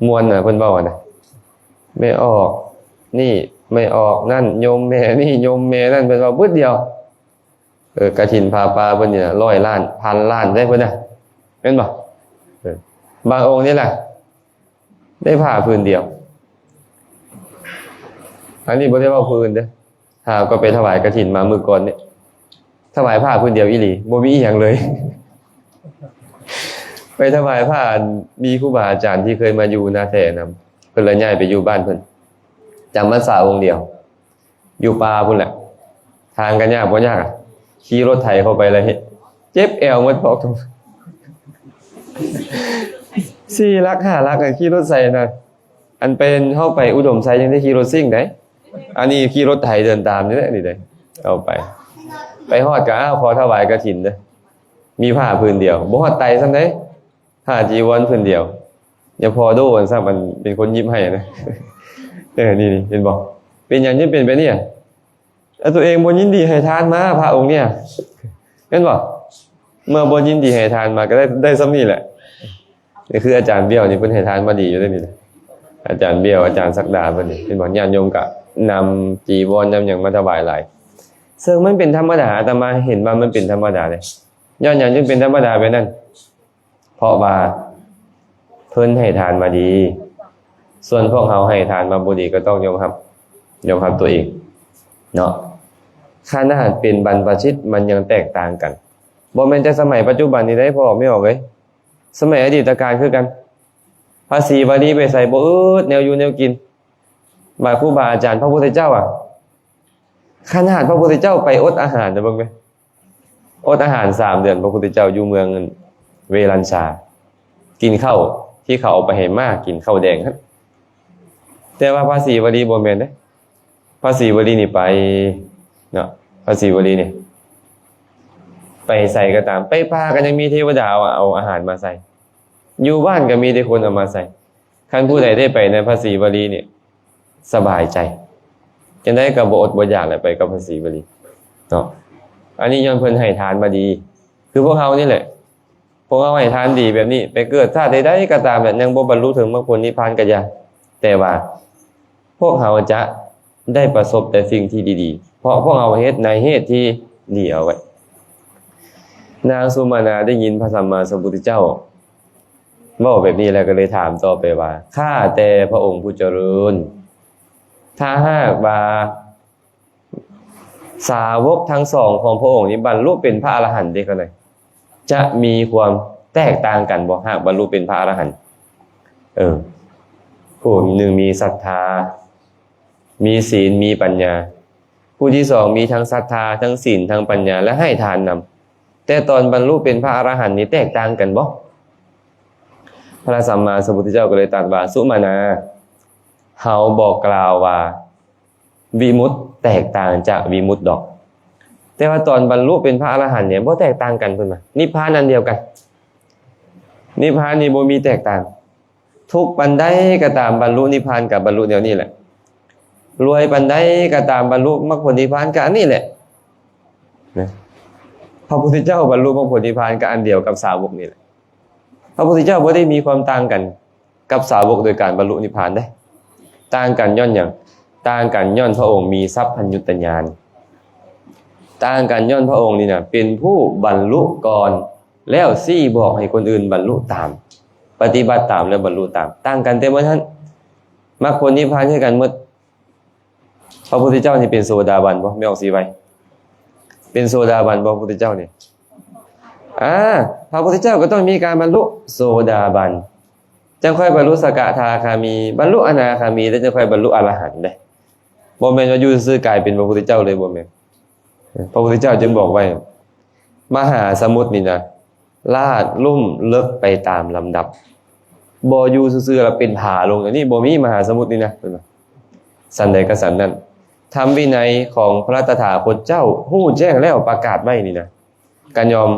ມ່ວນນະ ເພິ່ນເວົ້ານະ, ແມ່ອອກນີ້ ແມ່ອອກນັ້ນ ໂຍມແມ່ນີ້ ໂຍມແມ່ນັ້ນ ເພິ່ນເວົ້າບຶດດຽວ. ເອີ ກະຖິນຜ້າປ່າເພິ່ນນີ້ນະ ຮ້ອຍລ້ານ ພັນລ້ານໄດ໋ເພິ່ນນະ, ແມ່ນບໍ່? ເອີ ບາງອົງນີ້ລະ ໄດ້ຜ້າຜືນດຽວ, ອັນນີ້ບໍ່ໄດ້ເວົ້າຜູ້ອື່ນເດີ້, ຫາກໍໄປຖວາຍກະຖິນມາມື້ກ່ອນນີ້ ຖວາຍຜ້າຜືນດຽວອີ່ຫຼີ, ບໍ່ມີອີ່ຫຍັງເລີຍ. ໄປຖວາຍຜ້າ ມີຄູບາອາຈານທີ່ເຄີຍມາຢູ່ນາແທ້ນຳ, ເພິ່ນລະຍ້າຍໄປຢູ່ບ້ານເພິ່ນ, ຈຳພັນສາອົງດຽວ ຢູ່ປ່າພຸ້ນແຫຼະ, ທາງກໍຍາກບໍ່ຍາກ ຂີ່ລົດໄຖເຂົ້າໄປລະເຮັດ ເຈັບແອວໝົດພວກ. ສີ່ຫຼັກຫ້າຫຼັກ ຂີ່ລົດໄຖນະ, ອັນໄປ ເຮົາໄປອຸດົມໄຊຍັງໄດ້ຂີ່ລົດຊິງໄດ໋, ອັນນີ້ຂີ່ລົດໄຖເດີນຕາມນີ້ແຫຼະ ນີ້ໄດ໋. ເຂົ້າໄປ ໄປຮອດກໍ ອ້າວ ຂໍຖວາຍກະຖິນເດີ້, ມີຜ້າຜືນດຽວ ບໍ່ຮອດໄຕຊ້ຳໄດ໋, ຜ້າຈີວອນຜືນດຽວ, ຍັງພໍໂດນຊ້ຳ ອັນເປັນຄົນຫຍິບໃຫ້ນະ. ເອີ ນີ້ໆ ເຫັນບໍ່? ເປັນຫຍັງຈຶ່ງເປັນແບບນີ້? ແລ້ວຕົວເອງບໍ່ຍິນດີໃຫ້ທານມາ ພະອົງນີ້ ແມ່ນບໍ່? ເມື່ອບໍ່ຍິນດີໃຫ້ທານມາ ກໍໄດ້ ໄດ້ສ່ຳນີ້ແຫຼະ. ນີ້ຄືອາຈານບ້ຽວນີ້ ເພິ່ນໃຫ້ທານມາດີຢູ່ເດ້ນີ້, ອາຈານບ້ຽວ ອາຈານສັກດາເພິ່ນນີ້ ເຫັນບໍ່? ຍາດໂຍມກໍນຳຈີວອນນຳຫຍັງມາຖວາຍຫຼາຍ, ເຊິ່ງມັນເປັນທຳມະດາ, ອາດຕະມາເຫັນວ່າມັນເປັນທຳມະດາເດ້. ຍ້ອນຫຍັງຈຶ່ງເປັນທຳມະດາແບບນັ້ນ? ເພາະວ່າເພິ່ນໃຫ້ທານມາດີ, ສ່ວນພວກເຮົາໃຫ້ທານມາບໍ່ດີ ກໍຕ້ອງຍອມຮັບ, ຍອມຮັບຕົວເອງເນາະ. ຂະໜາດເປັນບັນພະຊິດ ມັນຍັງແຕກຕ່າງກັນ, ບໍ່ແມ່ນແຕ່ສະໄໝປັດຈຸບັນນີ້ໄດ໋ ພໍ່ແມ່ອອກເອີຍ, ສະໄໝອະດີດຕະການຄືກັນ. ພະສີວະລີໄປໃສບໍ່ອຶດແນວຢູ່ແນວກິນ, ບາດຄູບາອາຈານພະພຸດທະເຈົ້າອະ, ຂະໜາດພະພຸດທະເຈົ້າໄປອົດອາຫານນະ ເບິ່ງເວີຍ, ອົດອາຫານສາມເດືອນ ພະພຸດທະເຈົ້າຢູ່ເມືອງເວລັນຊາ, ກິນເຂົ້າທີ່ເຂົາເອົາໄປໃຫ້ມ້າກິນ ເຂົ້າແດງຫັ້ນ. ແຕ່ວ່າພະສີວະລີບໍ່ແມ່ນເດ້, ພະສີວະລີນີ້ໄປເນາະ ພະສີວະລີນີ້ ໄປໃສກໍຕາມ ໄປປ່າກໍຍັງມີເທວະດາເອົາ ເອົາອາຫານມາໃສ່ ຢູ່ບ້ານກໍມີແຕ່ຄົນເອົາມາໃສ່. ຄັນຜູ້ໃດໄດ້ໄປໃນພະສີວະລີນີ້ ສະບາຍໃຈ ຈັ່ງໃດກໍບໍ່ອົດບໍ່ຢາກແຫຼະ ໄປກັບພະສີວະລີເນາະ. ອັນນີ້ຍ້ອນເພິ່ນໃຫ້ທານມາດີ ຄືພວກເຮົານີ້ແຫຼະ ພວກເຮົາໃຫ້ທານດີແບບນີ້ ໄປເກີດຊາດໃດໆກໍຕາມແຫຼະ ຍັງບໍ່ບັນລຸເຖິງມັກຜົນນິບພານກໍຢ່າ ແຕ່ວ່າພວກເຮົາຈະໄດ້ປະສົບແຕ່ສິ່ງທີ່ດີໆ ເພາະພວກເຮົາເຮັດໃນເຫດທີ່ດີເອົາໄວ້. ນາງສຸມານາໄດ້ຍິນພະສຳມາສຳພຸດທະເຈົ້າເວົ້າແບບນີ້ແລ້ວ ກໍເລີຍຖາມຕໍ່ໄປວ່າ ຂ້າແຕ່ພະອົງຜູ້ຈະເລີນ ຖ້າຫາກວ່າ ສາວົກທັງສອງຂອງພະອົງນີ້ບັນລຸເປັນພະອະລະຫັນເດ້ ຂ້ານ້ອຍ ຈະມີຄວາມແຕກຕ່າງກັນບໍ່ ຫາກບັນລຸເປັນພະອະລະຫັນ? ເອີ ຜູ້ໜຶ່ງມີສັດທາ ມີສີນ ມີປັນຍາ ຜູ້ທີສອງມີທັງສັດທາ ທັງສີນ ທັງປັນຍາ ແລະ ໃຫ້ທານນຳ ແຕ່ຕອນບັນລຸເປັນພະອະລະຫັນນີ້ແຕກຕ່າງກັນບໍ່? ພະສຳມາສຳພຸດທະເຈົ້າກໍເລີຍຕັດວ່າ ສຸມານາ ເຮົາບໍ່ກ່າວວ່າ ວິມຸດແຕກຕ່າງຈາກວິມຸດດອກ ແຕ່ວ່າຕອນບັນລຸເປັນພະອະລະຫັນນີ້ບໍ່ແຕກຕ່າງກັນ ເພິ່ນວ່າ ນິບພານອັນດຽວກັນ ນິບພານນີ້ບໍ່ມີແຕກຕ່າງ ທຸກປານໃດກໍຕາມ ບັນລຸນິບພານກໍບັນລຸແນວນີ້ແຫຼະ ລວຍປານໃດກໍຕາມ ບັນລຸມັກຜົນນິບພານກໍອັນນີ້ແຫຼະນະ. ພະພຸດທະເຈົ້າບັນລຸມັກຜົນນິບພານກໍອັນດຽວກັບສາວົກນີ້ແຫຼະ ພະພຸດທະເຈົ້າບໍ່ໄດ້ມີຄວາມຕ່າງກັນ ກັບສາວົກໂດຍການບັນລຸນິບພານເດ້. ຕ່າງກັນຍ້ອນຫຍັງ? ຕ່າງກັນຍ້ອນພະອົງມີສັບພັນຍຸດຕະຍານ. ຕ່າງກັນຍ້ອນພະອົງນີ້ນະ ເປັນຜູ້ບັນລຸກ່ອນ ແລ້ວຊີ້ບອກໃຫ້ຄົນອື່ນບັນລຸຕາມ, ປະຕິບັດຕາມ ແລ້ວບັນລຸຕາມ. ຕ່າງກັນແຕ່ໝົດຫັ້ນ. ມັກຜົນນິບພານຄືກັນໝົດ. ພະພຸດທະເຈົ້ານີ້ເປັນໂສດາບັນບໍ່? ແມ່ອອກສີໄວ ເປັນໂສດາບັນບໍ່ ພະພຸດທະເຈົ້ານີ້? ອາ ພະພຸດທະເຈົ້າກໍຕ້ອງມີການບັນລຸໂສດາບັນ ຈັ່ງຄ່ອຍບັນລຸສະກະທາຄາມີ ບັນລຸອະນາຄາມີ ແລ້ວຈັ່ງຄ່ອຍບັນລຸອະລະຫັນເດ້. ບໍ່ແມ່ນວ່າຢູ່ຊື່ໆກາຍເປັນພະພຸດທະເຈົ້າເລີຍ ບໍ່ແມ່ນ. ພະພຸດທະເຈົ້າຈຶ່ງບອກໄວ້ ມະຫາສະໝຸດນີ້ນະ ລາດລຸ່ມເລິກໄປຕາມລຳດັບ ບໍ່ຢູ່ຊື່ໆແລ້ວເປັນຜາລົງ ອັນນີ້ບໍ່ມີ ມະຫາສະໝຸດນີ້ນະ ເພິ່ນວ່າ. ສັນໃດກໍສັນນັ້ນ ທຳວິໄນຂອງພະຕະຖາຄົດເຈົ້າຮູ້ແຈ້ງແລ້ວປະກາດໄວ້ນີ້ນະ ກໍຍ່ອມ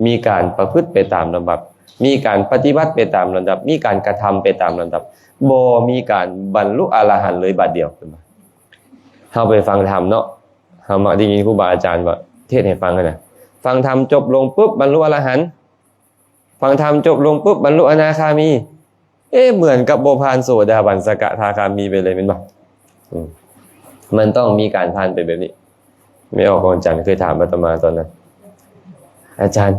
ມີການປະພຶດໄປຕາມລຳດັບ ມີການປະຕິບັດໄປຕາມລຳດັບ ມີການກະທຳໄປຕາມລຳດັບ ບໍ່ມີການບັນລຸອະລະຫັນເລີຍບາດດຽວ ເພິ່ນວ່າ. ເຮົາໄປຟັງທຳເນາະ ເຮົາມັກໄດ້ຍິນຄູບາອາຈານວ່າເທດໃຫ້ຟັງຫັ້ນນະ ຟັງທຳຈົບລົງປຶບບັນລຸອະລະຫັນ ຟັງທຳຈົບລົງປຶບບັນລຸອະນາຄາມີ. ເອ ເໝືອນກັບບໍ່ຜ່ານໂສດາບັນ ສະກະທາຄາມີໄປເລີຍແມ່ນບໍ່? ອືມ ມັນຕ້ອງມີການຜ່ານໄປແບບນີ້. ແມ່ອອກຂອງອາຈານເຄີຍຖາມອາດຕະມາຕອນນັ້ນ ອາຈານ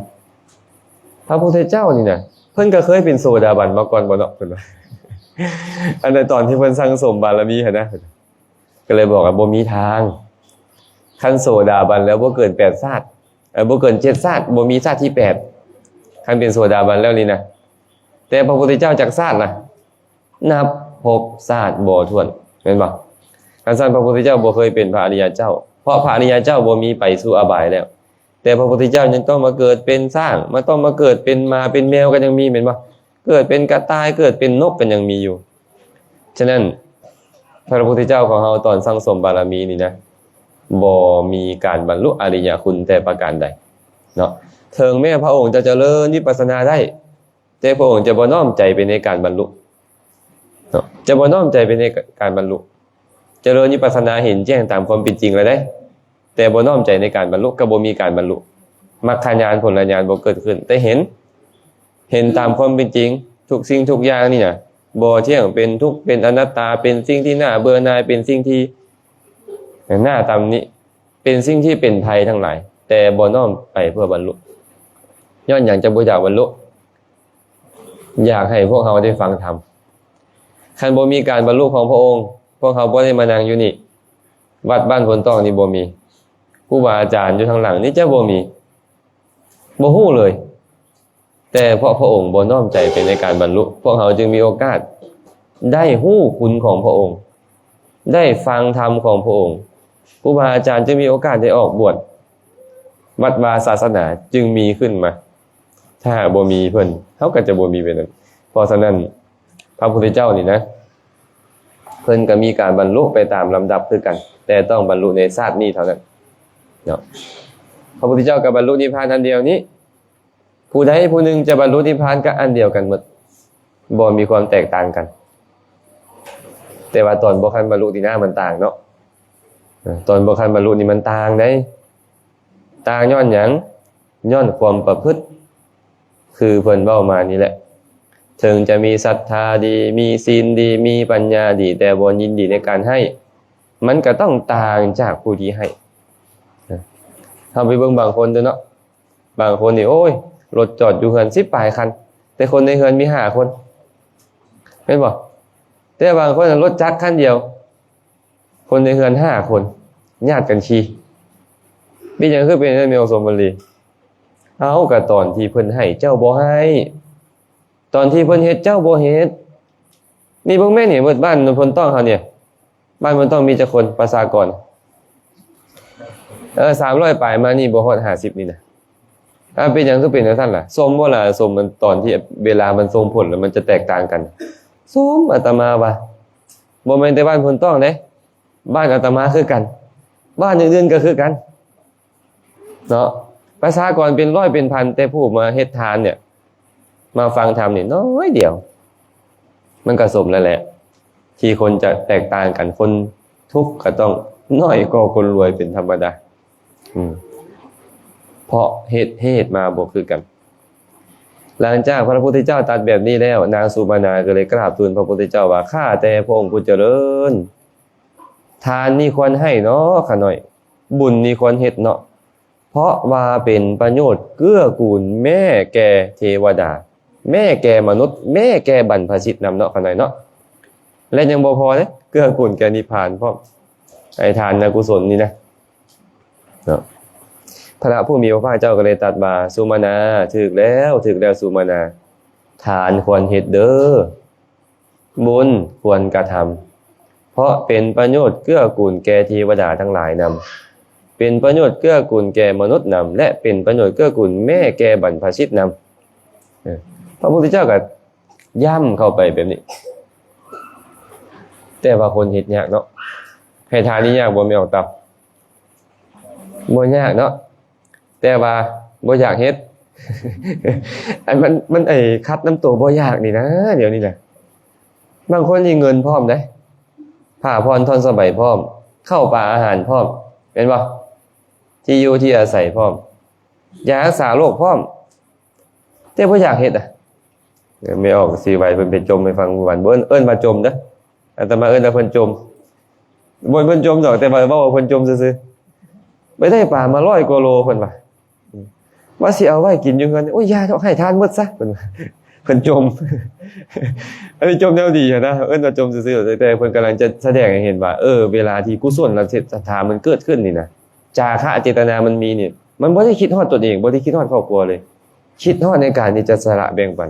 ພະພຸດທະເຈົ້ານີ້ນະ ເພິ່ນກໍເຄີຍເປັນໂສດາບັນມາກ່ອນບໍ່ເນາະ ເພິ່ນວ່າ. ອັນໃນຕອນທີ່ເພິ່ນສັ່ງສົມບາລະມີຫັ້ນນະ ກໍເລີຍບອກວ່າບໍ່ມີທາງ ຄັນໂສດາບັນແລ້ວບໍ່ເກີນແປດຊາດ ເອີ ບໍ່ເກີນເຈັດຊາດ ບໍ່ມີຊາດທີແປດ ຄັນເປັນໂສດາບັນແລ້ວນີ້ນະ. ແຕ່ພະພຸດທະເຈົ້າຈັກຊາດລະ? ນັບພົບຊາດບໍ່ຖ້ວນ ແມ່ນບໍ່? ຄັນຊັ້ນພະພຸດທະເຈົ້າບໍ່ເຄີຍເປັນພະອະລິຍະເຈົ້າ ເພາະພະອະລິຍະເຈົ້າບໍ່ມີໄປສູ່ອະບາຍແລ້ວ ແຕ່ພະພຸດທະເຈົ້າຍັງຕ້ອງມາເກີດເປັນຊ້າງ ມາ ຕ້ອງມາເກີດເປັນໝາເປັນແມວກໍຍັງມີ ແມ່ນບໍ່? ເກີດເປັນກະຕ່າຍ ເກີດເປັນນົກກໍຍັງມີຢູ່. ສະນັ້ນ ພະພຸດທະເຈົ້າຂອງເຮົາຕອນສັ່ງສົມບາລະມີນີ້ນະ ບໍ່ມີການບັນລຸອະລິຍະຄຸນແຕ່ປະການໃດເນາະ. ເຖິງແມ້ພະອົງຈະຈະເລີນວິປັດສະນາໄດ້ ແຕ່ພະອົງຈະບໍ່ນ້ອມໃຈໄປໃນການບັນລຸເນາະ ຈະບໍ່ນ້ອມໃຈໄປໃນການບັນລຸ. ຈະເລີນວິປັດສະນາເຫັນແຈ້ງຕາມຄວາມເປັນຈິງແລ້ວເດ້ ແຕ່ບໍ່ນ້ອມໃຈໃນການບັນລຸ ກໍບໍ່ມີການບັນລຸ. ມັກຂະຍານ ຜົນລະຍານບໍ່ເກີດຂຶ້ນ ແຕ່ເຫັນ ເຫັນຕາມຄວາມເປັນຈິງ ທຸກສິ່ງທຸກຢ່າງນີ້ນະ ບໍ່ທ່ຽງ ເປັນທຸກ ເປັນອະນັດຕາ ເປັນສິ່ງທີ່ໜ້າເບື່ອໜ່າຍ ເປັນສິ່ງທີ່ໜ້າຕຳໜິ ເປັນສິ່ງທີ່ເປັນໄພທັງຫຼາຍ ແຕ່ບໍ່ນ້ອມໄປເພື່ອບັນລຸ. ຍ້ອນຫຍັງຈະບໍ່ຢາກບັນລຸ? ຢາກໃຫ້ພວກເຮົາໄດ້ຟັງທຳ. ຄັນບໍ່ມີການບັນລຸຂອງພະອົງ ພວກເຮົາບໍ່ໄດ້ມານັ່ງຢູ່ນີ້ ວັດບ້ານໂພນຕອງນີ້ບໍ່ມີ ຄູບາອາຈານຢູ່ທາງຫຼັງນີ້ຈະບໍ່ມີ ບໍ່ຮູ້ເລີຍ. ແຕ່ເພາະພະອົງບໍ່ນ້ອມໃຈໄປໃນການບັນລຸ ພວກເຮົາຈຶ່ງມີໂອກາດໄດ້ຮູ້ຄຸນຂອງພະອົງ ໄດ້ຟັງທຳຂອງພະອົງ ຄູບາອາຈານຈຶ່ງມີໂອກາດໄດ້ອອກບວດ ວັດວາສາສະໜາຈຶ່ງມີຂຶ້ນມາ. ຖ້າຫາກບໍ່ມີເພິ່ນ ເຮົາກໍຈະບໍ່ມີໄປນັ້ນ. ເພາະສະນັ້ນ ພະພຸດທະເຈົ້ານີ້ນະ ເພິ່ນກໍມີການບັນລຸໄປຕາມລຳດັບຄືກັນ. ແຕ່ຕ້ອງບັນລຸໃນຊາດນີ້ເທົ່ານັ້ນເນາະ. ພະພຸດທະເຈົ້າກໍບັນລຸນິບພານອັນດຽວນີ້. ຜູ້ໃດຜູ້ໜຶ່ງຈະບັນລຸນິບພານກໍອັນດຽວກັນໝົດ, ບໍ່ມີຄວາມແຕກຕ່າງກັນ. ແຕ່ວ່າຕອນບໍ່ທັນບັນລຸນີ້ນະ ມັນຕ່າງເນາະ. ເອີ ຕອນບໍ່ທັນບັນລຸນີ້ມັນຕ່າງເດ້. ຕ່າງຍ້ອນຫຍັງ? ຍ້ອນຄວາມປະພຶດ ຄືເພິ່ນເວົ້າມານີ້ແຫຼະ. ເຖິງຈະມີສັດທາດີ, ມີສິນດີ, ມີປັນຍາດີ, ແຕ່ບໍ່ຍິນດີໃນການໃຫ້, ມັນກໍຕ້ອງຕ່າງຈາກຜູ້ທີ່ໃຫ້. ເຮົາໄປເບິ່ງບາງຄົນເດີເນາະ. ບາງຄົນນີ້ ໂອ້ຍ ລົດຈອດຢູ່ເຮືອນສິບປາຍຄັນ, ແຕ່ຄົນໃນເຮືອນມີຫ້າຄົນ, ແມ່ນບໍ່? ແຕ່ບາງຄົນນະ ລົດຈັກຄັນດຽວ, ຄົນໃນເຮືອນຫ້າຄົນ ຍາດກັນຂີ່. ເປັນຫຍັງຄືເປັນຈັ່ງຊັ້ນ ແມ່ອອກ ສົມມະລີ? ເອົ້າ ກະຕອນທີ່ເພິ່ນໃຫ້ເຈົ້າບໍ່ໃຫ້, ຕອນທີ່ເພິ່ນເຮັດເຈົ້າບໍ່ເຮັດ. ນີ້ເບິ່ງແມ່ນີ້ ເບິດບ້ານໂພນຕ້ອງເຮົານີ້, ບ້ານໂພນຕ້ອງມີຈັກຄົນ ປະຊາກອນ? ເອີ ສາມຮ້ອຍປາຍ ມານີ້ບໍ່ຮອດຫ້າສິບນີ້ນະ. ອາ ເປັນຫຍັງຄືເປັນຈັ່ງຊັ້ນລະ? ສົມບໍ່ລະ? ສົມ ມັນຕອນທີ່ເວລາມັນສົ່ງຜົນແລ້ວ ມັນຈະແຕກຕ່າງກັນ. ສົມ ອາດຕະມາວ່າ ບໍ່ແມ່ນແຕ່ບ້ານໂພນຕ້ອງເດ້, ບ້ານອາດຕະມາຄືກັນ, ບ້ານອື່ນໆກໍຄືກັນເນາະ. ປະຊາກອນເປັນຮ້ອຍເປັນພັນ, ແຕ່ຜູ້ມາເຮັດທານເນຍ ມາຟັງທຳນີ້ນ້ອຍດຽວ, ມັນກໍສົມແລ້ວແຫຼະ ທີ່ຄົນຈະແຕກຕ່າງກັນ, ຄົນທຸກກໍຕ້ອງນ້ອຍກວ່າຄົນລວຍເປັນທຳມະດາ. ອືມ ເພາະເຫດ ເຫດມາບໍ່ຄືກັນ. ຫຼັງຈາກພະພຸດທະເຈົ້າຕັດແບບນີ້ແລ້ວ, ນາງສຸມານາກໍເລີຍກາບທູນພະພຸດທະເຈົ້າວ່າ, ຂ້າແຕ່ພະອົງຜູ້ຈະເລີນ, ທານນີ້ຄວນໃຫ້ເນາະ ຂ້ານ້ອຍ, ບຸນນີ້ຄວນເຮັດເນາະ, ເພາະວ່າເປັນປະໂຫຍດເກື້ອກູນແມ້ແກ່ເທວະດາ, ແມ້ແກ່ມະນຸດ, ແມ້ແກ່ບັນພະຊິດນຳເນາະ ຂ້ານ້ອຍເນາະ. ແລະ ຍັງບໍ່ພໍເດ້, ເກື້ອກູນແກ່ນິບພານພ້ອມ, ໃຫ້ທານນະກຸສົນນີ້ນະເນາະ. ພະຜູ້ມີພະພາກເຈົ້າກໍເລີຍຕັດວ່າ, ສຸມານາ, ຖືກແລ້ວ, ຖືກແລ້ວ ສຸມານາ, ທານຄວນເຮັດເດີ. ບຸນຄວນກະທຳ, ເພາະເປັນປະໂຫຍດເກື້ອກູນແກ່ເທວະດາທັງຫຼາຍນຳ, ເປັນປະໂຫຍດເກື້ອກູນແກ່ມະນຸດນຳ ແລະ ເປັນປະໂຫຍດເກື້ອກູນແມ້ແກ່ບັນພະຊິດນຳ. ເອີ ພະພຸດທະເຈົ້າກໍຢ້ຳເຂົ້າໄປແບບນີ້. ແຕ່ວ່າຄົນເຮັດຍາກເນາະ, ໃຫ້ທານນີ້ຍາກບໍ່ ແມ່ອອກເຕົາ? ບໍ່ຍາກເນາະ, ແຕ່ວ່າບໍ່ຢາກເຮັດ. ອັນມັນ ມັນໄອ້ຂັດນຳໂຕບໍ່ຢາກນີ້ນະ ດຽວນີ້ນະ. ບາງຄົນນີ້ເງິນພ້ອມເດ້, ຜ້າຜ່ອນທ່ອນສະໄບພ້ອມ, ເຂົ້າປາອາຫານພ້ອມ, ແມ່ນບໍ່? ທີ່ຢູ່ທີ່ອາໄສພ້ອມ, ຢາຮັກສາໂລກພ້ອມ. ແຕ່ບໍ່ຢາກເຮັດນະ. ແມ່ອອກສີໄວເພິ່ນໄປຈົ່ມໃຫ້ຟັງມື້ວານ, ບໍ່ເອີ້ນ ເອີ້ນວ່າຈົ່ມເດີ, ອາດຕະມາເອີ້ນວ່າເພິ່ນຈົ່ມ. ບໍ່ແມ່ນເພິ່ນຈົ່ມດອກ, ແຕ່ວ່າເວົ້າວ່າເພິ່ນຈົ່ມຊື່ໆ. ໄປໄດ້ປາມາຮ້ອຍກວ່າໂລ ເພິ່ນວ່າ, ວ່າຊິເອົາໄວ້ກິນຢູ່ເຮືອນ, ໂອ້ຍ ຢ່າດອກ, ໃຫ້ທານໝົດຊະ ເພິ່ນວ່າ. ເພິ່ນຈົ່ມ. ອັນນີ້ຈົ່ມແນວດີຫັ້ນນະ, ເອີ້ນວ່າຈົ່ມຊື່ໆ, ແຕ່ເພິ່ນກຳລັງຈະສະແດງໃຫ້ເຫັນວ່າ ເອີ ເວລາທີ່ກຸສົນລະຈິດສັດທາມັນເກີດຂຶ້ນນີ້ນະ, ຈາຄະເຈດຕະນາມັນມີນີ້, ມັນບໍ່ໄດ້ຄິດຮອດຕົນເອງ, ບໍ່ໄດ້ຄິດຮອດຄອບຄົວເລີຍ, ຄິດຮອດໃນການທີ່ຈະສະຫຼະແບ່ງປັນ.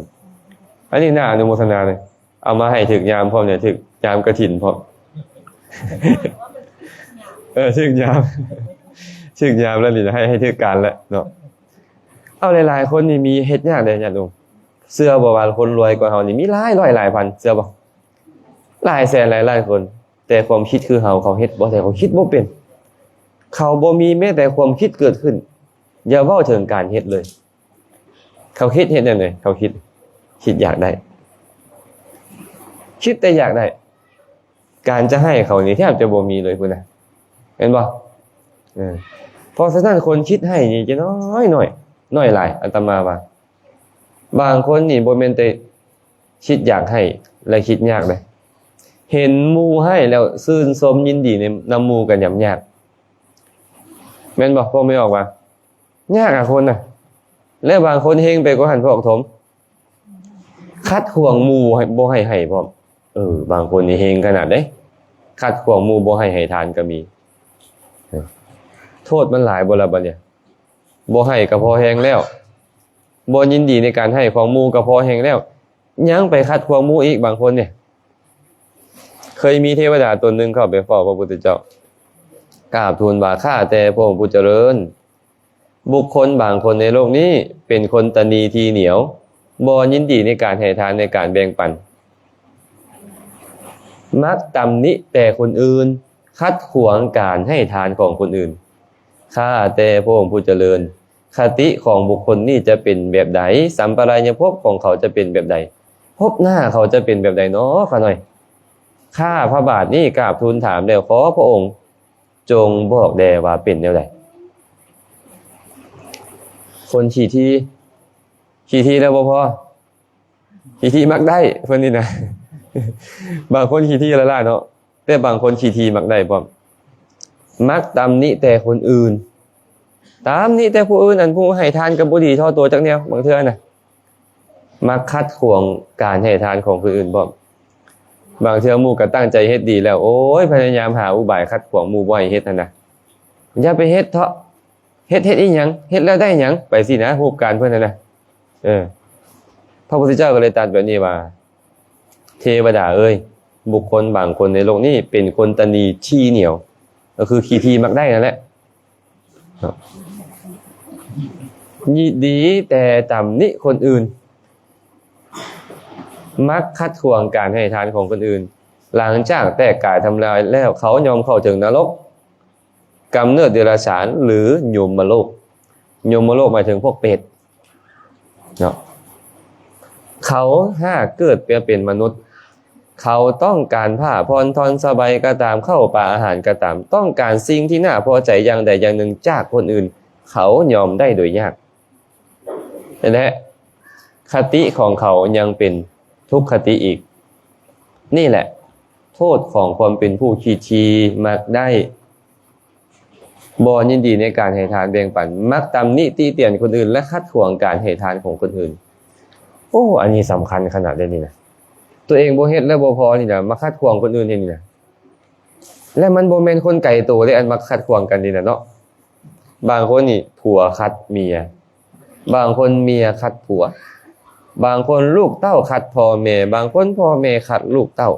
ອັນນີ້ໜ້າອະນຸໂມທະນາເລີຍ, ເອົາມາໃຫ້ຖືກຍາມພ້ອມເລີຍ, ຖືກຍາມກະຖິນພ້ອມ. ເອີ ຖືກຍາມ, ຖືກຍາມແລ້ວນີ້ນະ, ໃຫ້ ໃຫ້ຖືກການແລ້ວເນາະ. ເອົາ ຫຼາຍໆຄົນນີ້ມີເຮັດຍາກເດ້ຍາດໂຍມ, ເຊື່ອບໍ່ວ່າຄົນລວຍກວ່າເຮົານີ້ມີຫຼາຍຮ້ອຍຫຼາຍພັນ, ເຊື່ອບໍ່? ຫຼາຍແສນຫຼາຍລ້ານຄົນ. ແຕ່ຄວາມຄິດຄືເຮົາ, ເຂົາເຮັດບໍ່ໄດ້, ເຂົາຄິດບໍ່ເປັນ, ເຂົາບໍ່ມີແມ້ແຕ່ຄວາມຄິດເກີດຂຶ້ນ, ຢ່າເວົ້າເຖິງການເຮັດເລີຍ. ເຂົາຄິດເຮັດແນວໃດ? ເຂົາຄິດ, ຄິດຢາກໄດ້, ຄິດແຕ່ຢາກໄດ້. ການຈະໃຫ້ເຂົານີ້ແທບຈະບໍ່ມີເລີຍພຸ້ນນະ, ແມ່ນບໍ່? ເອີ ເພາະສະນັ້ນຄົນຄິດໃຫ້ນີ້ຈະນ້ອຍໜ້ອຍ, ໜ້ອຍຫຼາຍ. ອາດຕະມາວ່າ ບາງຄົນນີ້ບໍ່ແມ່ນແຕ່ຄິດຢາກໃຫ້ ແລະ ຄິດຍາກເດ້, ເຫັນໝູ່ໃຫ້ແລ້ວຊື່ນຊົມຍິນດີໃນ ນຳໝູ່ກໍຫຍັບຍາກ, ແມ່ນບໍ່? ພວກແມ່ອອກວ່າ ຍາກອະຄົນນະ, ແລະ ບາງຄົນເຮງໄປກວ່າຫັ້ນ ພວກຖົມ, ຂັດຂວາງໝູ່ໃຫ້ ບໍ່ໃຫ້ໃຫ້ພ້ອມ. ເອີ ບາງຄົນນີ້ເຮງຂະໜາດເດ້, ຂັດຂວາງໝູ່ບໍ່ໃຫ້ໃຫ້ທານກໍມີ. ເອີ ໂທດມັນຫຼາຍບໍ່ລະບັດນີ້? ບໍ່ໃຫ້ກໍພໍແຮງແລ້ວ, ບໍ່ຍິນດີໃນການໃຫ້ຂອງໝູ່ກໍພໍແຮງແລ້ວ, ຍັງໄປຂັດຂວາງໝູ່ອີກ. ບາງຄົນນີ້ ເຄີຍມີເທວະດາຕົນໜຶ່ງເຂົ້າໄປເຝົ້າພະພຸດທະເຈົ້າ, ກາບທູນວ່າ ຂ້າແຕ່ພະອົງຜູ້ຈະເລີນ, ບຸກຄົນບາງຄົນໃນໂລກນີ້ເປັນຄົນຕະໜີທີ່ໜຽວ, ບໍ່ຍິນດີໃນການໃຫ້ທານ, ໃນການແບ່ງປັນ, ມັກຕຳໜິແຕ່ຄົນອື່ນ, ຂັດຂວາງການໃຫ້ທານຂອງຄົນອື່ນ. ຂ້າແຕ່ພະອົງຜູ້ຈະເລີນ, ຄະຕິຂອງບຸກຄົນນີ້ຈະເປັນແບບໃດ? ສຳປະລາຍະພົບຂອງເຂົາຈະເປັນແບບໃດ? ພົບໜ້າເຂົາຈະເປັນແບບໃດນໍ ຂ້ານ້ອຍ? ຂ້າພະບາດນີ້ກາບທູນຖາມແລ້ວ ຂໍພະອົງ ຈົ່ງບອກແດ່ວ່າເປັນແນວໃດ? ຄົນຂີ້ຖີ່, ຂີ້ຖີ່ແລ້ວບໍ່ພໍ, ຂີ້ຖີ່ມັກໄດ້ເພິ່ນນີ້ນະ. ບາງຄົນຂີ້ຖີ່ຫຼ້າໆເນາະ, ແຕ່ບາງຄົນຂີ້ຖີ່ມັກໄດ້ພ້ອມ, ມັກຕຳໜິແຕ່ຄົນອື່ນ, ຕຳໜິແຕ່ຜູ້ອື່ນ, ອັນຜູ້ໃຫ້ທານກໍບໍ່ດີທໍ່ຕົວຈັກແນວ ບາງເທື່ອນະ. ມັກຂັດຂວາງການໃຫ້ທານຂອງຄົນອື່ນພ້ອມ. ບາງເທື່ອໝູ່ກໍຕັ້ງໃຈເຮັດດີແລ້ວ, ໂອ້ຍ ພະຍາຍາມຫາອຸບາຍຂັດຂວາງໝູ່ບໍ່ໃຫ້ເຮັດຫັ້ນນະ. ຢ່າໄປເຮັດເຖາະ, ເຮັດ ເຮັດອີ່ຫຍັງ? ເຮັດແລ້ວໄດ້ຫຍັງ? ໄປຊີ້ນະ, ຮູບການເພິ່ນຫັ້ນນະ. ເອີ ພະພຸດທະເຈົ້າກໍເລີຍຕັດແບບນີ້ວ່າ, ເທວະດາເອີຍ, ບຸກຄົນບາງຄົນໃນໂລກນີ້ເປັນຄົນຕະໜີຂີ້ໜຽວ, ກໍຄືຂີ້ຖີ່ມັກໄດ້ນັ້ນແຫຼະ. ຍິນດີແຕ່ຕຳໜິຄົນອື່ນ, ມັກຂັດຂວາງການໃຫ້ທານຂອງຄົນອື່ນ. ຫຼັງຈາກແຕກກາຍທຳລາຍແລ້ວ, ເຂົາຍ່ອມເຂົ້າເຖິງນະລົກ, ກຳເນີດເດຍລະສານ ຫຼື ຍົມມະໂລກ. ຍົມມະໂລກໝາຍເຖິງພວກເປດເນາະ. ເຂົາຫາກເກີດມາເປັນມະນຸດ, ເຂົາຕ້ອງການຜ້າຜ່ອນທ່ອນສະບາຍກໍຕາມ, ເຂົ້າປາອາຫານກໍຕາມ, ຕ້ອງການສິ່ງທີ່ໜ້າພໍໃຈຢ່າງໃດຢ່າງໜຶ່ງຈາກຄົນອື່ນ, ເຂົາຍອມໄດ້ໂດຍຍາກ. ແລະ ຄະຕິຂອງເຂົາຍັງເປັນທຸກຄະຕິອີກ. ນີ້ແຫຼະໂທດຂອງຄວາມເປັນຜູ້ຂີ້ຖີ່ມັກໄດ້, ບໍ່ຍິນດີໃນການໃຫ້ທານແບ່ງປັນ, ມັກຕຳໜິຕິຕຽນຄົນອື່ນ ແລະ ຂັດຂວາງການໃຫ້ທານຂອງຄົນອື່ນ. ໂອ້ ອັນນີ້ສຳຄັນຂະໜາດເດນີ້ນະ. ຕົວເອງບໍ່ເຮັດແລ້ວບໍ່ພໍນີ້ນະ, ມາຂັດຂວາງຄົນອື່ນເຮັດນີ້ນະ. ແລະ ມັນບໍ່ແມ່ນຄົນໄກໂຕເດ້ ອັນມາຂັດຂວາງກັນນີ້ນະເນາະ. ບາງຄົນນີ້ຜົວຂັດເມຍ, ບາງຄົນເມຍຂັດຜົວ, ບາງຄົນລູກເຕົ້າຂັດພໍ່ແມ່, ບາງຄົນພໍ່ແມ່ຂັດລູກເຕົ້າ,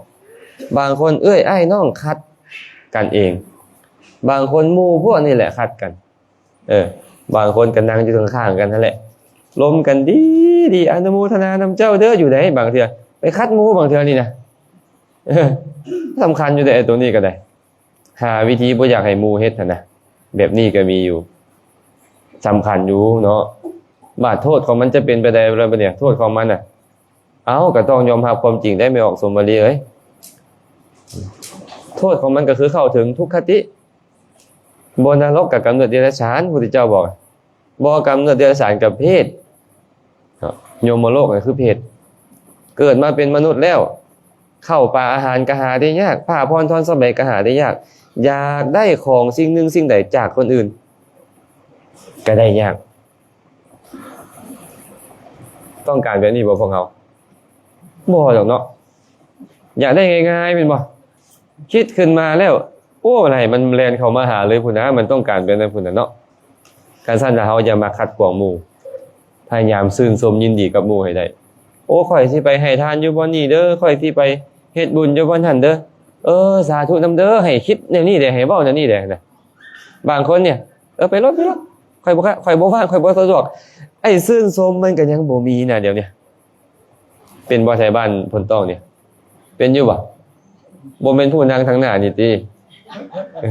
ບາງຄົນເອື້ອຍອ້າຍນ້ອງຂັດກັນເອງ, ບາງຄົນໝູ່ພວກນີ້ແຫຼະຂັດກັນ. ເອີ ບາງຄົນກໍນັ່ງຢູ່ຂ້າງໆກັນຫັ້ນແຫຼະ, ລົມກັນດີໆ, ອະນຸໂມທະນານຳເຈົ້າເດີ. ຢູ່ໃດ ບາງເທື່ອໄປຂັດໝູ່ ບາງເທື່ອນີ້ນະ. ເອີ ສຳຄັນຢູ່ເດ້ ໄອ້ໂຕນີ້ກໍໄດ້. ຫາວິທີບໍ່ຢາກໃຫ້ໝູ່ເຮັດຫັ້ນນະ, ແບບນີ້ກໍມີຢູ່. ສຳຄັນຢູ່ເນາະ. ບາດໂທດຂອງມັນຈະເປັນໄປໄດ້ບໍ່ລະບັດນີ້? ໂທດຂອງມັນນະ, ເອົ້າ ກໍຕ້ອງຍອມຮັບຄວາມຈິງໄດ້ ແມ່ອອກສົມວະລີເອີຍ. ໂທດຂອງມັນກໍຄືເຂົ້າເຖິງທຸກຄະຕິ. ບໍ່ນະລົກກໍກຳເນີດເດຍລະສານ, ພຸດທະເຈົ້າບອກ, ບໍ່ກຳເນີດເດຍລະສານກໍເປດເນາະ. ຍົມມະໂລກກໍຄືເປດ. ເກີດມາເປັນມະນຸດແລ້ວ, ເຂົ້າປາອາຫານກໍຫາໄດ້ຍາກ, ຜ້າຜ່ອນທ່ອນສະບາຍກໍຫາໄດ້ຍາກ, ຢາກໄດ້ຂອງສິ່ງໜຶ່ງສິ່ງໃດຈາກຄົນອື່ນກໍໄດ້ຍາກ. ຕ້ອງການແບບນີ້ບໍ່ພວກເຮົາ? ບໍ່ດອກເນາະ. ຢາກໄດ້ງ່າຍໆ ແມ່ນບໍ່? ຄິດຂຶ້ນມາແລ້ວ ໂອ້ ໃຫ້ມັນແລ່ນເຂົ້າມາຫາເລີຍພຸ້ນນະ, ມັນຕ້ອງການແບບນັ້ນພຸ້ນນະເນາະ. ຄັນຊັ້ນລະເຮົາຢ່າມາຂັດຂວາງໝູ່, ພະຍາຍາມຊື່ນຊົມຍິນດີກັບໝູ່ໃຫ້ໄດ້. ໂອ້ ຂ້ອຍຊິໄປໃຫ້ທານຢູ່ບ່ອນນີ້ເດີ, ຂ້ອຍຊິໄປເຮັດບຸນຢູ່ບ່ອນຫັ້ນເດີ, ເອີ ສາທຸນຳເດີ, ໃຫ້ຄິດແນວນີ້ເດ້, ໃຫ້ເວົ້າແນວນີ້ເດ້ນະ. ບາງຄົນນີ້ ເອີ ໄປໂລດ, ໄປໂລດ, ຂ້ອຍບໍ່, ຂ້ອຍບໍ່ວ່າງ, ຂ້ອຍບໍ່ສະດວກ. ໄອ້ຊື່ນຊົມມັນກໍຍັງບໍ່ມີນະດຽວນີ້. ເປັນບໍ່ ໄທບ້ານພົນຕ້ອງນີ້? ເປັນຢູ່ບໍ່? ບໍ່ແມ່ນຜູ້ນັ່ງທາງໜ້ານີ້ຕິ? ເອີ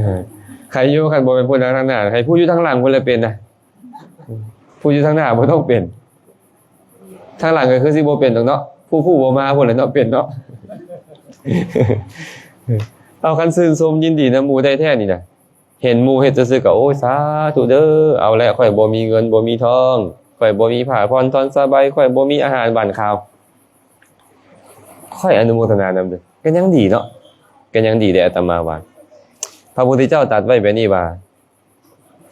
ໃຄຢູ່ ຄັນບໍ່ແມ່ນຜູ້ນັ່ງທາງໜ້າ, ໃຫ້ຜູ້ຢູ່ທາງຫຼັງພຸ້ນແຫຼະເປັນນະ. ຜູ້ຢູ່ທາງໜ້າບໍ່ຕ້ອງເປັນ, ທາງຫຼັງກໍຄືຊິບໍ່ເປັນດອກເນາະ, ຜູ້, ຜູ້ບໍ່ມາພຸ້ນແຫຼະເນາະເປັນເນາະ. ເອົາ, ຄັນຊື່ນຊົມຍິນດີນຳໝູ່ໄດ້ແທ້ນີ້ນະ, ເຫັນໝູ່ເຮັດຊື່ໆກໍ ໂອ້ຍ ສາທຸເດີ, ເອົາແຫຼະ, ຂ້ອຍບໍ່ມີເງິນບໍ່ມີທອງ, ຂ້ອຍບໍ່ມີຜ້າຜ່ອນທ່ອນສະບາຍ, ຂ້ອຍບໍ່ມີອາຫານຫວານຄາວ, ຂ້ອຍອະນຸໂມທະນານຳເດີ, ກໍຍັງດີເນາະ, ກໍຍັງດີເດ້. ອາດຕະມາວ່າ ພະພຸດທະເຈົ້າຕັດໄວ້ແບບນີ້ວ່າ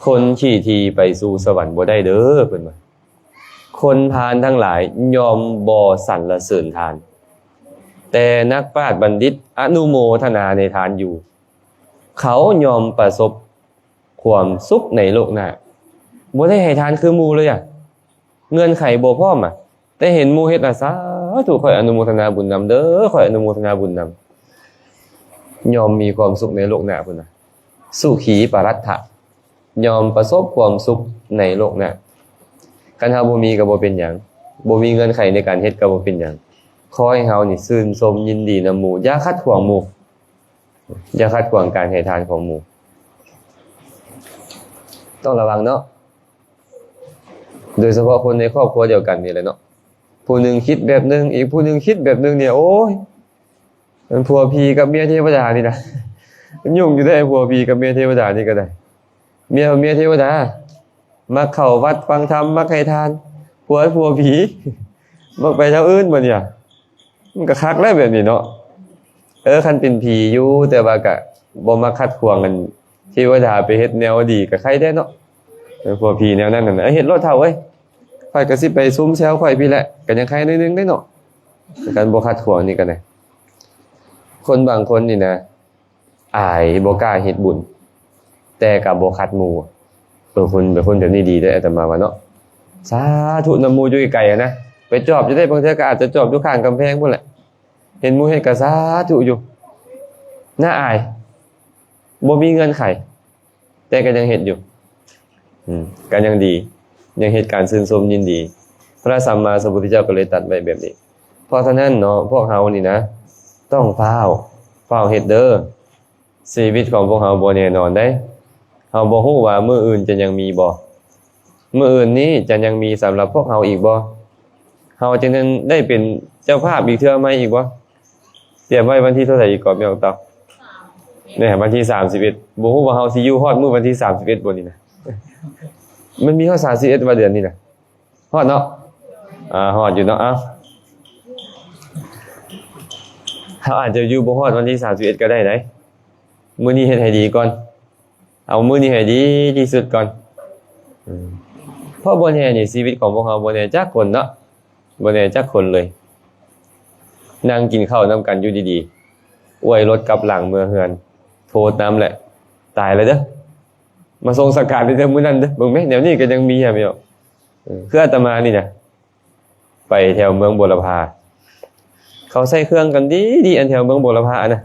ຄົນຂີ້ຖີ່ໄປສູ່ສະຫວັນບໍ່ໄດ້ເດີ, ເພິ່ນວ່າ. ຄົນພານທັງຫຼາຍຍ່ອມບໍ່ສັນລະເສີນທານ, ແຕ່ນັກປາດບັນດິດອະນຸໂມທະນາໃນທານຢູ່. ເຂົາຍ່ອມປະສົບຄວາມສຸກໃນໂລກໜ້າ. ບໍ່ໄດ້ໃຫ້ທານຄືໝູ່ເລີຍອະ, ເງື່ອນໄຂບໍ່ພ້ອມອະ, ແຕ່ເຫັນໝູ່ເຮັດລະ ສາທຸ, ຂ້ອຍອະນຸໂມທະນາບຸນນຳເດີ, ຂ້ອຍອະນຸໂມທະນາບຸນນຳ. ຍ່ອມມີຄວາມສຸກໃນໂລກໜ້າພຸ້ນນະ. ສຸຂີປະລັດຖະ, ຍ່ອມປະສົບຄວາມສຸກໃນໂລກໜ້າ. ຄັນເຮົາບໍ່ມີກໍບໍ່ເປັນຫຍັງ, ບໍ່ມີເງື່ອນໄຂໃນການເຮັດກໍບໍ່ເປັນຫຍັງ. ຂໍໃຫ້ເຮົານີ້ຊື່ນຊົມຍິນດີນຳໝູ່, ຢ່າຂັດຂວາງໝູ່. ຢ່າຂັດຂວາງການໃຫ້ທານຂອງໝູ່. ຕ້ອງລະວັງເນາະ, ໂດຍສະເພາະຄົນໃນຄອບຄົວດຽວກັນນີ້ແຫຼະເນາະ, ຜູ້ໜຶ່ງຄິດແບບໜຶ່ງ ອີກຜູ້ໜຶ່ງຄິດແບບໜຶ່ງນີ້ ໂອ້ຍ ມັນຜົວຜີກັບເມຍເທວະດານີ້ນະ ມັນຫຍຸ້ງຢູ່ເດ້ ຜົວຜີກັບເມຍເທວະດານີ້ກໍໄດ້. ເມຍ ເມຍເທວະດາ ມັກເຂົ້າວັດຟັງທຳ ມັກໃຫ້ທານ. ຜົວ ຜົວຜີ ມັກໄປທາງອື່ນບັດນີ້ ມັນກໍຄັກແລ້ວແບບນີ້ເນາະ. ເອີ ຄັນເປັນຜີຢູ່ ແຕ່ວ່າກໍບໍ່ມັກຂັດຂວາງອັນເທວະດາໄປເຮັດແນວດີ ກໍໄຄແດ່ເນາະ. ເອີ ຜົວຜີແນວນັ້ນນະ ເຮັດໂລດເຖົ້າເອີຍ, ຂ້ອຍກໍຊິໄປຊຸມແຊວຂ້ອຍພີ້ແຫຼະ ກໍຍັງໄຄໜ້ອຍໜຶ່ງເດ້ເນາະ. ຄັນບໍ່ຂັດຂວາງນີ້ກໍໄດ້. ຄົນບາງຄົນນີ້ນະ ອາຍບໍ່ກ້າເຮັດບຸນ ແຕ່ກໍບໍ່ຂັດໝູ່. ເອີ ຄົນ ເປັນຄົນແບບນີ້ດີເດ້ ອາດຕະມາວ່າເນາະ. ສາທຸນຳໝູ່ຢູ່ໄກໆ ຫັ້ນນະ, ໄປຈອບຢູ່ເດ້, ບາງເທື່ອກໍອາດຈະຈອບຢູ່ຂ້າງກຳແພງພຸ້ນແຫຼະ. ເຫັນໝູ່ເຮັດກໍສາທຸຢູ່, ໜ້າອາຍ, ບໍ່ມີເງື່ອນໄຂ ແຕ່ກໍຍັງເຮັດຢູ່. ອືມ ກໍຍັງດີ, ຍັງເຮັດການຊື່ນຊົມຍິນດີ. ພະສຳມາສຳພຸດທະເຈົ້າກໍເລີຍຕັດໄວ້ແບບນີ້. ເພາະສະນັ້ນເນາະ ພວກເຮົານີ້ນະ ຕ້ອງຟ້າວ, ຟ້າວເຮັດເດີ. ຊີວິດຂອງພວກເຮົາບໍ່ແນ່ນອນໃດ໋. ເຮົາບໍ່ຮູ້ວ່າມື້ອື່ນຈະຍັງມີບໍ່? ມື້ອື່ນນີ້ຈະຍັງມີສຳລັບພວກເຮົາອີກບໍ່? ເຮົາຈະຍັງໄດ້ເປັນເຈົ້າພາບອີກເທື່ອໃໝ່ອີກບໍ່? ຕຽມໄວ້ວັນທີເທົ່າໃດອີກກໍແມ່ອອກເຕົາ? ແນ່ ວັນທີສາມສິບເອັດ. ບໍ່ຮູ້ວ່າເຮົາຊິຢູ່ຮອດມື້ວັນທີສາມສິບເອັດບໍ່ນີ້ນະ. ມັນມີຮອດສາມສິບເອັດວ່າເດືອນນີ້ນະ. ຮອດເນາະ? ອ່າ ຮອດຢູ່ເນາະ. ເອົ້າ ເຮົາອາດຈະຢູ່ບໍ່ຮອດວັນທີສາມສິບເອັດກໍໄດ້ໃດ໋. ມື້ນີ້ເຮັດໃຫ້ດີກ່ອນ. ເອົາມື້ນີ້ໃຫ້ດີທີ່ສຸດກ່ອນ. ອືມ ເພາະບໍ່ແນ່ນີ້ ຊີວິດຂອງພວກເຮົາບໍ່ແນ່ຈັກຄົນເນາະ, ບໍ່ແນ່ຈັກຄົນເລີຍ. ນັ່ງກິນເຂົ້ານຳກັນຢູ່ດີໆ ອວຍລົດກັບຫຼັງເມືອເຮືອນ ໂພສນຳແຫຼະ ຕາຍແລ້ວເດີ ມາສົ່ງສະການເດີມື້ນັ້ນເດີ. ເບິ່ງແມະ ແນວນີ້ກໍຍັງມີຢູ່. ເອີ ຄືອາດຕະມານີ້ນະ ໄປແຖວເມືອງບົວລະພາ ເຂົາໃສ່ເຄື່ອງກັນດີໆ ອັນແຖວເມືອງບົວລະພານະ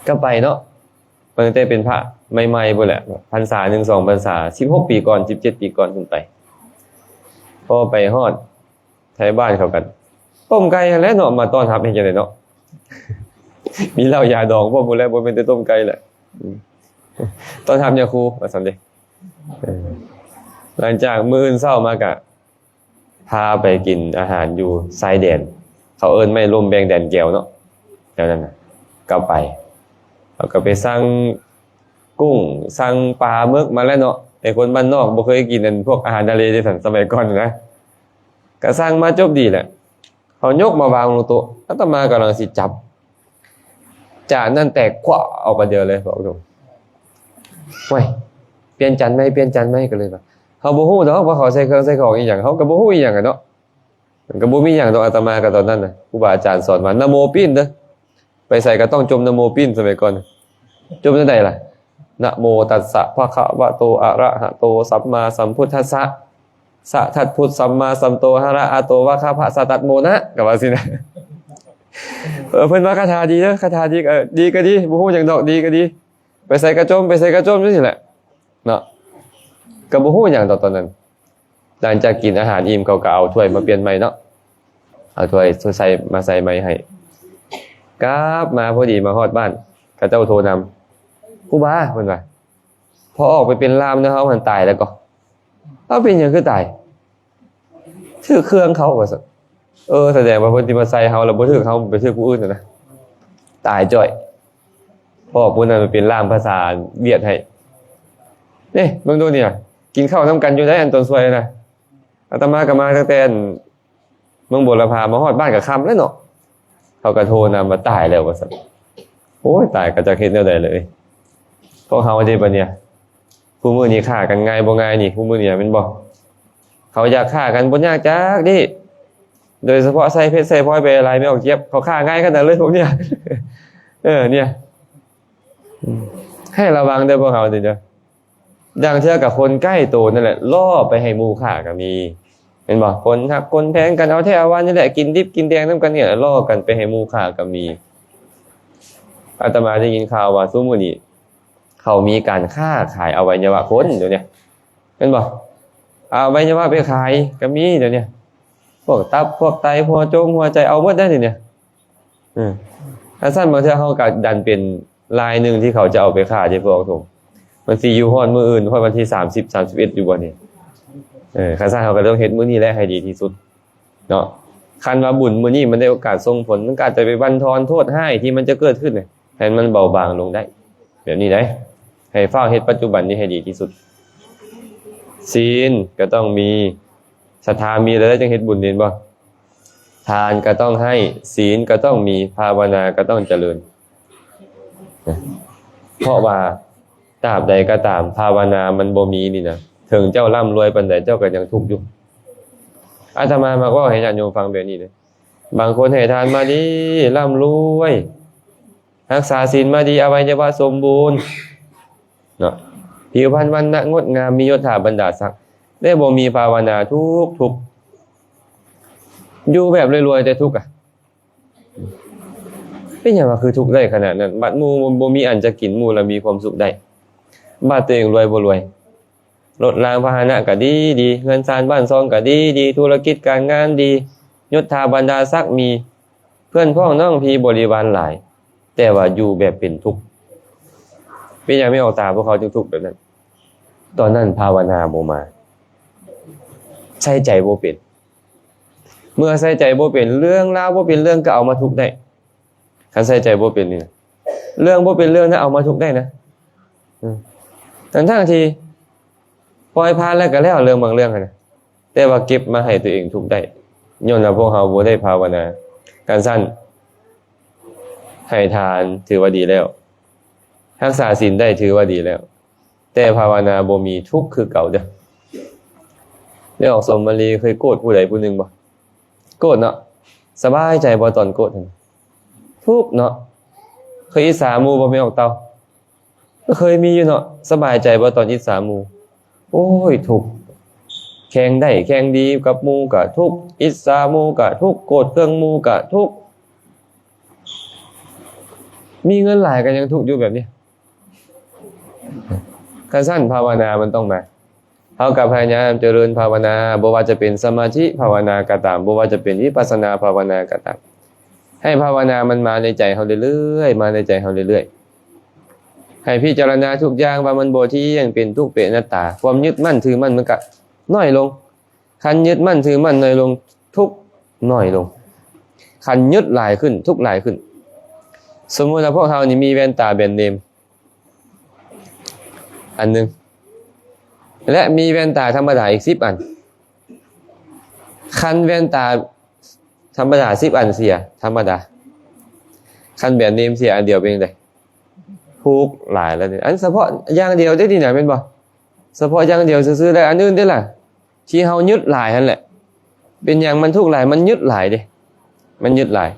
ກໍໄປເນາະ. ຕັ້ງແຕ່ເປັນພະໃໝ່ໆ ພຸ້ນແຫຼະ ພັນສາໜຶ່ງສອງພັນສາ ສິບຫົກປີກ່ອນ ສິບເຈັດປີກ່ອນຂຶ້ນໄປ. ພໍໄປຮອດໄທບ້ານເຂົາກໍຕົ້ມໄກ່ຫັ້ນແຫຼະເນາະ ມາຕ້ອນຮັບເຮັດຈັ່ງໃດເນາະ. ມີເຫຼົ້າຢາດອງພ້ອມພຸ້ນແຫຼະ ບໍ່ແມ່ນແຕ່ຕົ້ມໄກ່ແຫຼະ. ອືມ ຕ້ອນຮັບຍາຄູວ່າຊັ້ນເດ. ເອີ ຫຼັງຈາກມື້ອື່ນເຊົ້າມາກໍ ພາໄປກິນອາຫານຢູ່ຊາຍແດນ ເຂົາເອີ້ນໄມ້ລົມແບ່ງແດນແກ້ວເນາະ ແຖວນັ້ນນະ ກໍໄປ ເຮົາກໍໄປສັ່ງກຸ້ງ ສັ່ງປາໝຶກມາແລ້ວເນາະ. ແຕ່ຄົນບ້ານນອກບໍ່ເຄີຍກິນອັນພວກອາຫານທະເລເດ້ຊັ້ນ ສະໄໝກ່ອນນະ ກໍສັ່ງມາຈົບດີແຫຼະ. ເຂົາຍົກມາວາງລົງໂຕະ ອາດຕະມາກຳລັງຊິຈັບ ຈານນັ້ນແຕກຂວ້າອອກບາດດຽວເລີຍ. ບອກຕົງ ໂອ້ຍ ປ່ຽນຈານໃໝ່ ປ່ຽນຈານໃໝ່ ກໍເລີຍວ່າ ເຮົາບໍ່ຮູ້ດອກວ່າເຂົາໃສ່ເຄື່ອງໃສ່ຂອງອີ່ຫຍັງ ເຮົາກໍບໍ່ຮູ້ອີ່ຫຍັງຫັ້ນເນາະ. ມັນກໍບໍ່ມີຫຍັງດອກ ອາດຕະມາກໍຕອນນັ້ນນະ ຄູບາອາຈານສອນວ່ານະໂມປີ້ນເດີ ໄປໃສກໍຕ້ອງຈົ່ມນະໂມປີ້ນ ສະໄໝກ່ອນ. ຈົ່ມຈັ່ງໃດລະ? ນະໂມຕັດສະພະຄະວະໂຕ ອະລະຫະໂຕ ສຳມາສຳພຸດທັດສະ ສະທັດພຸດ ສຳມາສຳໂຕ ຫະລະຫະໂຕ ວະຄະພະສະຕັດໂມນະ ກໍວ່າຊີ້ນະ. ເອີ ເພິ່ນວ່າຄາຖາດີເດີ ຄາຖາດີ ເອີ ດີກໍດີ ບໍ່ຮູ້ຫຍັງດອກ ດີກໍດີ ໄປໃສກໍຈົ່ມ ໄປໃສກໍຈົ່ມ ຈັ່ງຊີ້ແຫຼະເນາະ. ກໍບໍ່ຮູ້ຫຍັງດອກຕອນນັ້ນ. ຫຼັງຈາກກິນອາຫານອີ່ມ ເຂົາກໍເອົາຖ້ວຍມາປ່ຽນໃໝ່ເນາະ ເອົາຖ້ວຍໃສ່ ມາໃສ່ໃໝ່ໃຫ້. ກັບມາພໍດີມາຮອດບ້ານ ເຂົາເຈົ້າໂທນຳ ຄູບາ ເພິ່ນວ່າ ພໍອອກໄປເປັນລ່າມນະ ເຮົາຫັ້ນຕາຍແລ້ວກໍ. ເອົາ ເປັນຫຍັງຄືຕາຍ? ຖືກເຄື່ອງເຂົາວ່າຊັ້ນ. ເອີ ສະແດງວ່າເພິ່ນຊິມາໃສ່ເຮົາ ແລ້ວບໍ່ຖືກເຮົາ ໄປຖືກຜູ້ອື່ນຫັ້ນນະ ຕາຍຈ້ອຍ. ພໍ່ຜູ້ນັ້ນໄປເປັນລ່າມພາສາຫວຽດໃຫ້. ນີ້ເບິ່ງດູນີ້ນະ ກິນເຂົ້ານຳກັນຢູ່ໃດ໋ ອັນຕົນຊ່ວຍນະ. ອາດຕະມາກໍມາຕັ້ງແຕ່ ອັນ ເມືອງບົວລະພາ ມາຮອດບ້ານກໍຄ່ຳແລ້ວເນາະ. ເຂົາກໍໂທນຳວ່າຕາຍແລ້ວວ່າຊັ້ນ. ໂອ້ຍ ຕາຍກໍຈັກເຮັດແນວໃດເລີຍ. ພວກເຮົາເດບັດນີ້ ຄູ່ມື້ນີ້ຂ້າກັນງ່າຍບໍ່ງ່າຍນີ້ ຄູ່ມື້ນີ້ແມ່ນບໍ່? ເຂົາຢາກຂ້າກັນບໍ່ຍາກຈັກເດ້ ໂດຍສະເພາະໃສ່ເພັດໃສ່ພອຍໄປຫຼາຍ ແມ່ອອກຈຽບ ເຂົາຂ້າງ່າຍຂະໜາດເລີຍພວກນີ້. ເອີ ນີ້ ອືມ ໃຫ້ລະວັງເດີພວກເຮົານີ້ເດີ. ລາງເທື່ອກໍຄົນໃກ້ໂຕນັ້ນແຫຼະ ລໍ້ໄປໃຫ້ໝູ່ຂ້າກໍມີ ແມ່ນບໍ່? ຄົນຮັກຄົນແພງກັນ ເອົາແທ້ເອົາຫວານນີ້ແຫຼະ ກິນດິບກິນແດງນຳກັນນີ້ແຫຼະ ລໍ້ກັນໄປໃຫ້ໝູ່ຂ້າກໍມີ. ອາດຕະມາໄດ້ຍິນຂ່າວວ່າຊຸມມື້ນີ້ ເຂົາມີການຄ້າຂາຍອະໄວຍະວະຄົນ ດຽວນີ້ ແມ່ນບໍ່? ເອົາອະໄວຍະວະໄປຂາຍກໍມີດຽວນີ້ ພວກຕັບ ພວກໄຕ ຫົວຈົງ ຫົວໃຈ ເອົາໝົດໄດ໋ດຽວນີ້. ເອີ ຄັນຊັ້ນບາງເທື່ອເຮົາກໍດັນເປັນລາຍໜຶ່ງທີ່ເຂົາຈະເອົາໄປຂາຍໃຫ້ພວກເຮົາ. ມັນຊິຢູ່ຮອດມື້ອື່ນ ຮອດວັນທີສາມສິບ ສາມສິບເອັດຢູ່ບໍ່ນີ້? ເອີ ຄັນຊັ້ນເຮົາກໍຕ້ອງເຮັດມື້ນີ້ແຫຼະໃຫ້ດີທີ່ສຸດເນາະ. ຄັນວ່າບຸນມື້ນີ້ມັນໄດ້ໂອກາດສົ່ງຜົນ ມັນກໍອາດຈະໄປບັນທອນໂທດຮ້າຍທີ່ມັນຈະເກີດຂຶ້ນໃຫ້ມັນເບົາບາງລົງໄດ້ ແບບນີ້ໄດ໋. ໃຫ້ຟ້າວເຮັດປັດຈຸບັນນີ້ໃຫ້ດີທີ່ສຸດ. ສິນກໍຕ້ອງມີ ສັດທາມີແລ້ວ ແລ້ວຈຶ່ງເຮັດບຸນ ເຫັນບໍ່? ທານກໍຕ້ອງໃຫ້ ສິນກໍຕ້ອງມີ ພາວະນາກໍຕ້ອງຈະເລີນ. ເພາະວ່າຕາບໃດກໍຕາມ ພາວະນາມັນບໍ່ມີນີ້ນະ ເຖິງເຈົ້າລ່ຳລວຍປານໃດ ເຈົ້າກໍຍັງທຸກຢູ່. ອາດຕະມາມັກເວົ້າໃຫ້ຍາດໂຍມຟັງແບບນີ້ເດ້. ບາງຄົນໃຫ້ທານມາດີ ລ່ຳລວຍ ຮັກສາສິນມາດີ ອະໄວຍະວະສົມບູນເນາະ ຜິວພັນວັນນະງົດງາມ ມີຍົດຖາບັນດາສັກ ແຕ່ບໍ່ມີພາວະນາ ທຸກໆ ຢູ່ແບບລວຍໆ ແຕ່ທຸກອະ. ເປັນຫຍັງວ່າຄືທຸກໄດ້ຂະໜາດນັ້ນ? ບັດໝູ່ບໍ່ມີອັນຈະກິນ ໝູ່ລະມີຄວາມສຸກໄດ້ ບັດຕົວເອງລວຍບໍ່ລວຍ. ລົດລາງພາຫະນະກໍດີດີ ເຮືອນຊານບ້ານຊ່ອງກໍດີດີ ທຸລະກິດການງານດີ ຍົດຖາບັນດາສັກມີ ເພື່ອນພ້ອງນ້ອງພີ່ບໍລິວານຫຼາຍ ແຕ່ວ່າຢູ່ແບບເປັນທຸກ. ເປັນຫຍັງແມ່ອອກຕາພວກເຂົາຈຶ່ງທຸກແບບນັ້ນ? ຕອນນັ້ນພາວະນາບໍ່ມາ ໃສ່ໃຈບໍ່ເປັນ. ເມື່ອໃສ່ໃຈບໍ່ເປັນ ເລື່ອງລາວບໍ່ເປັນເລື່ອງກໍເອົາມາທຸກໄດ້. ຄັນໃສ່ໃຈບໍ່ເປັນນີ້ນະ ເລື່ອງບໍ່ເປັນເລື່ອງນະ ເອົາມາທຸກໄດ້ນະ. ເອີ ທັງໆທີ່ປ່ອຍຜ່ານແລ້ວກໍແລ້ວ ເລື່ອງບາງເລື່ອງຫັ້ນນະ ແຕ່ວ່າເກັບມາໃຫ້ຕົວເອງທຸກໄດ້ ຍ້ອນວ່າພວກເຮົາບໍ່ໄດ້ພາວະນາ. ຄັນຊັ້ນ ໃຫ້ທານຖືວ່າດີແລ້ວ ຮັກສາສິນໄດ້ຖືວ່າດີແລ້ວ ແຕ່ພາວະນາບໍ່ມີ ທຸກຄືເກົ່າເດີ້. ໄດ້ອອກສົມມະລີ ເຄີຍໂກດຜູ້ໃດຜູ້ໜຶ່ງບໍ່? ໂກດເນາະ. ສະບາຍໃຈບໍ່ຕອນໂກດຫັ້ນ? ທຸກເນາະ. ເຄີຍອິດສາໝູ່ບໍ່ ແມ່ອອກເຕົາ? ເຄີຍມີຢູ່ເນາະ. ສະບາຍໃຈບໍ່ຕອນອິດສາໝູ່? ໂອ້ຍ ທຸກ. ແຂ່ງໄດ້ແຂ່ງດີກັບໝູ່ກະທຸກ, ອິດສາໝູ່ກະທຸກ, ໂກດເຄືອງໝູ່ກະທຸກ. ມີເງິນຫຼາຍກໍຍັງທຸກຢູ່ແບບນີ້. ຄັນຊັ້ນພາວະນາມັນຕ້ອງມາ. ເຮົາກໍພະຍາຍາມຈະເລີນພາວະນາ, ບໍ່ວ່າຈະເປັນສະມາທິພາວະນາກໍຕາມ, ບໍ່ວ່າຈະເປັນວິປັດສະນາພາວະນາກໍຕາມ, ໃຫ້ພາວະນາມັນມາໃນໃຈເຮົາເລື້ອຍໆ, ມາໃນໃຈເຮົາເລື້ອຍໆ. ໃຫ້ພິຈາລະນາທຸກຢ່າງວ່າມັນບໍ່ທ່ຽງ, ເປັນທຸກ, ເປັນອະນັດຕາ. ຄວາມຍຶດໝັ້ນຖືໝັ້ນມັນກໍນ້ອຍລົງ. ຄັນຍຶດໝັ້ນຖືໝັ້ນນ້ອຍລົງ, ທຸກນ້ອຍລົງ. ຄັນຍຶດຫຼາຍຂຶ້ນ, ທຸກຫຼາຍຂຶ້ນ. ສົມມຸດວ່າພວກເຮົານີ້ມີແວ່ນຕາແບຣນເນມ ອັນໜຶ່ງ ແລະ ມີແວ່ນຕາທຳມະດາອີກສິບອັນ. ຄັນແວ່ນຕາທຳມະດາສິບອັນເສຍ ທຳມະດາ, ຄັນແບຣນເນມເສຍອັນດຽວເປັນຈັ່ງໃດ? ທຸກຫຼາຍແລ້ວນີ້. ອັນສະເພາະຢ່າງດຽວເດ້ນີ້ນະ ແມ່ນບໍ່? ສະເພາະຢ່າງດຽວຊື່ໆ ແລະ ອັນອື່ນເດ້ລະ? ທີ່ເຮົາຍຶດຫຼາຍຫັ້ນແຫຼະ. ເປັນຫຍັງມັນທຸກຫຼາຍ? ມັນຍຶດຫຼາຍເດ້, ມັນຍຶດຫຼາຍ.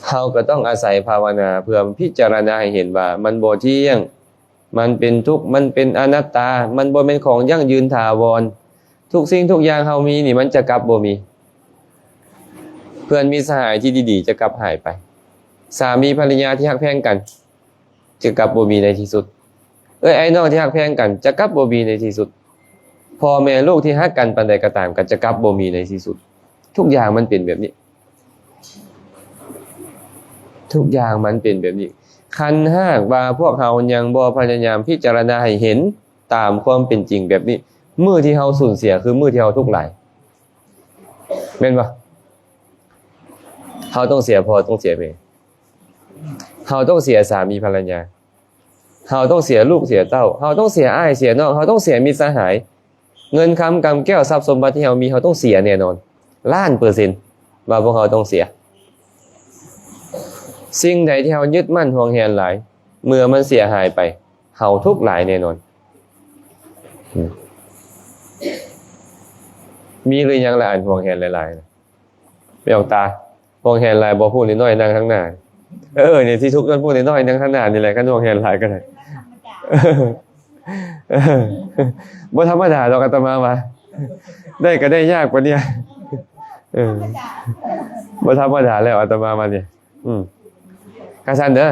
ເຮົາກໍຕ້ອງອາໄສພາວະນາເພື່ອພິຈາລະນາໃຫ້ເຫັນວ່າມັນບໍ່ທ່ຽງ, ມັນເປັນທຸກ, ມັນເປັນອະນັດຕາ, ມັນບໍ່ແມ່ນຂອງຢັ້ງຢືນຖາວອນ. ທຸກສິ່ງທຸກຢ່າງເຮົາມີນີ້ ມັນຈະກັບບໍ່ມີ. ເພື່ອນມິດສະຫາຍທີ່ດີໆ ຈະກັບຫາຍໄປ. ສາມີພັນລະຍາທີ່ຮັກແພງກັນ ຈະກັບບໍ່ມີໃນທີ່ສຸດ. ເອື້ອຍອ້າຍນ້ອງທີ່ຮັກແພງກັນ ຈະກັບບໍ່ມີໃນທີ່ສຸດ. ພໍ່ແມ່ລູກທີ່ຮັກກັນປານໃດກໍຕາມ ກໍຈະກັບບໍ່ມີໃນທີ່ສຸດ. ທຸກຢ່າງມັນເປັນແບບນີ້. ທຸກຢ່າງມັນເປັນແບບນີ້. ຄັນຫາກວ່າພວກເຮົາຍັງບໍ່ພະຍາຍາມພິຈາລະນາໃຫ້ເຫັນຕາມຄວາມເປັນຈິງແບບນີ້, ມື້ທີ່ເຮົາສູນເສຍຄືມື້ທີ່ເຮົາທຸກຫຼາຍ. ແມ່ນບໍ່? ເຮົາຕ້ອງເສຍພໍ່, ຕ້ອງເສຍແມ່. ເຮົາຕ້ອງເສຍສາມີພັນລະຍາ. ເຮົາຕ້ອງເສຍລູກເສຍເຕົ້າ, ເຮົາຕ້ອງເສຍອ້າຍເສຍນ້ອງ, ເຮົາຕ້ອງເສຍມິດສະຫາຍ. ເງິນຄຳກຳແກ້ວຊັບສົມບັດທີ່ເຮົາມີ, ເຮົາຕ້ອງເສຍແນ່ນອນ, ລ້ານເປີເຊັນ ວ່າພວກເຮົາຕ້ອງເສຍ. ສິ່ງໃດທີ່ເຮົາຍຶດໝັ້ນຫວງແຫນຫຼາຍ, ເມື່ອມັນເສຍຫາຍໄປ, ເຮົາທຸກຫຼາຍແນ່ນອນ. ອືມ ມີຫຼືຍັງລະ ອັນຫວງແຫນຫຼາຍໆ ນະ? ແມ່ອອກຕາ ຫວງແຫນຫຼາຍບໍ່? ຜູ້ນ້ອຍໆ ນັ່ງທາງໜ້າ. ເອີ ນີ້ຊິທຸກຍ້ອນຜູ້ນ້ອຍໆ ນັ່ງທາງໜ້ານີ້ແຫຼະ, ຄັນຫວງແຫນຫຼາຍກໍໄດ້. ເອີ ບໍ່ທຳມະດາດອກ ອາດຕະມາວ່າ. ໄດ້ກໍໄດ້ຍາກປານນີ້. ເອີ ບໍ່ທຳມະດາແລ້ວ ອາດຕະມາວ່ານີ້. ອືມ ກະຊັ້ນເດີ.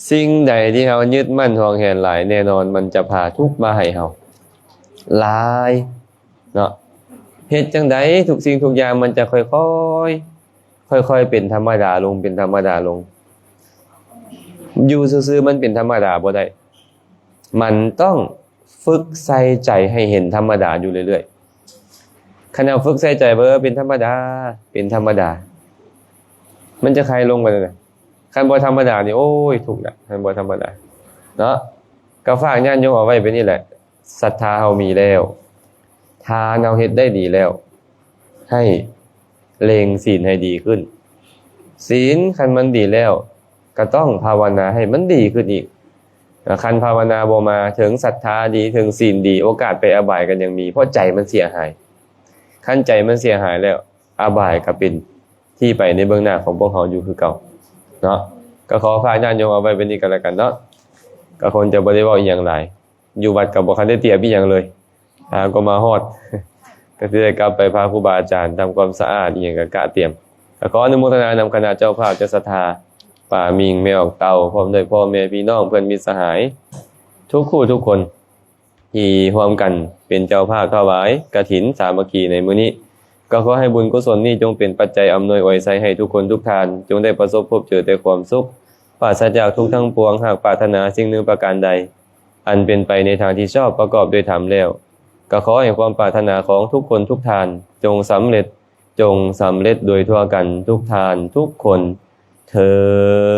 ສິ່ງໃດທີ່ເຮົາຍຶດໝັ້ນຫວງແຫນຫຼາຍ, ແນ່ນອນມັນຈະພາທຸກມາໃຫ້ເຮົາຫຼາຍເນາະ. ເຮັດຈັ່ງໃດທຸກສິ່ງທຸກຢ່າງມັນຈະຄ່ອຍ ຄ່ອຍໆເປັນທຳມະດາລົງ ເປັນທຳມະດາລົງ. ຢູ່ຊື່ໆມັນເປັນທຳມະດາບໍ່ໄດ້. ມັນຕ້ອງຝຶກໃສ່ໃຈໃຫ້ເຫັນທຳມະດາຢູ່ເລື້ອຍໆ. ຄັນເຮົາຝຶກໃສ່ໃຈວ່າເປັນທຳມະດາ ເປັນທຳມະດາ ມັນຈະຄ່ອຍລົງໄປເລີຍ. ຄັນບໍ່ທຳມະດານີ້ ໂອ້ຍ ທຸກນະ ຄັນບໍ່ທຳມະດາເນາະ. ກໍຝາກຍາດໂຍມເອົາໄວ້ແບບນີ້ແຫຼະ. ສັດທາເຮົາມີແລ້ວ ທານເຮົາເຮັດໄດ້ດີແລ້ວ ໃຫ້ເລັ່ງສິນໃຫ້ດີຂຶ້ນ. ສິນຄັນມັນດີແລ້ວ ກໍຕ້ອງພາວະນາໃຫ້ມັນດີຂຶ້ນອີກ. ຄັນພາວະນາບໍ່ມາ ເຖິງສັດທາດີ ເຖິງສິນດີ ໂອກາດໄປອະບາຍກໍຍັງມີ ເພາະໃຈມັນເສຍຫາຍ. ຄັນໃຈມັນເສຍຫາຍແລ້ວ ອະບາຍກໍເປັນທີ່ໄປໃນເບື້ອງໜ້າຂອງພວກເຮົາຢູ່ຄືເກົ່າເນາະ. ກໍຂໍຝາກຍາດໂຍມເອົາໄວ້ແບບນີ້ກໍແລ້ວກັນເນາະ. ກໍຄົງຈະບໍ່ໄດ້ເວົ້າອີ່ຫຍັງຫຼາຍ. ຢູ່ວັດກໍບໍ່ທັນໄດ້ຕຽມອີ່ຫຍັງເລີຍ ຫາກໍມາຮອດ ກໍຊິໄດ້ກັບໄປພາຄູບາອາຈານທຳຄວາມສະອາດອີ່ຫຍັງກໍກະຕຽມ. ກໍຂໍອະນຸໂມທະນານຳຄະນະເຈົ້າພາບເຈົ້າສັດທາ ປ້າມິງ ແມ່ອອກເຕົ່າ ພ້ອມດ້ວຍພໍ່ແມ່ພີ່ນ້ອງເພື່ອນມິດສະຫາຍ ທຸກຄູ່ທຸກຄົນ ທີ່ຮ່ວມກັນເປັນເຈົ້າພາບຖວາຍກະຖິນສາມັກຄີໃນມື້ນີ້. ກໍຂໍໃຫ້ບຸນກຸສົນນີ້ຈົ່ງເປັນປັດໄຈອຳນວຍອວຍໄຊໃຫ້ທຸກຄົນທຸກທ່ານ ຈົ່ງໄດ້ປະສົບພົບເຈີແຕ່ຄວາມສຸກ ປາສະຈາກທຸກທັງປວງ. ຫາກປາດຖະໜາສິ່ງໜຶ່ງປະການໃດ ອັນເປັນໄປໃນທາງທີ່ຊອບປະກອບດ້ວຍທຳແລ້ວ ກໍຂໍໃຫ້ຄວາມປາດຖະໜາຂອງທຸກຄົນທຸກທ່ານ ຈົ່ງສຳເລັດ ຈົ່ງສຳເລັດໂດຍທົ່ວກັນທຸກທ່ານທຸກຄົນເທີ້ນ.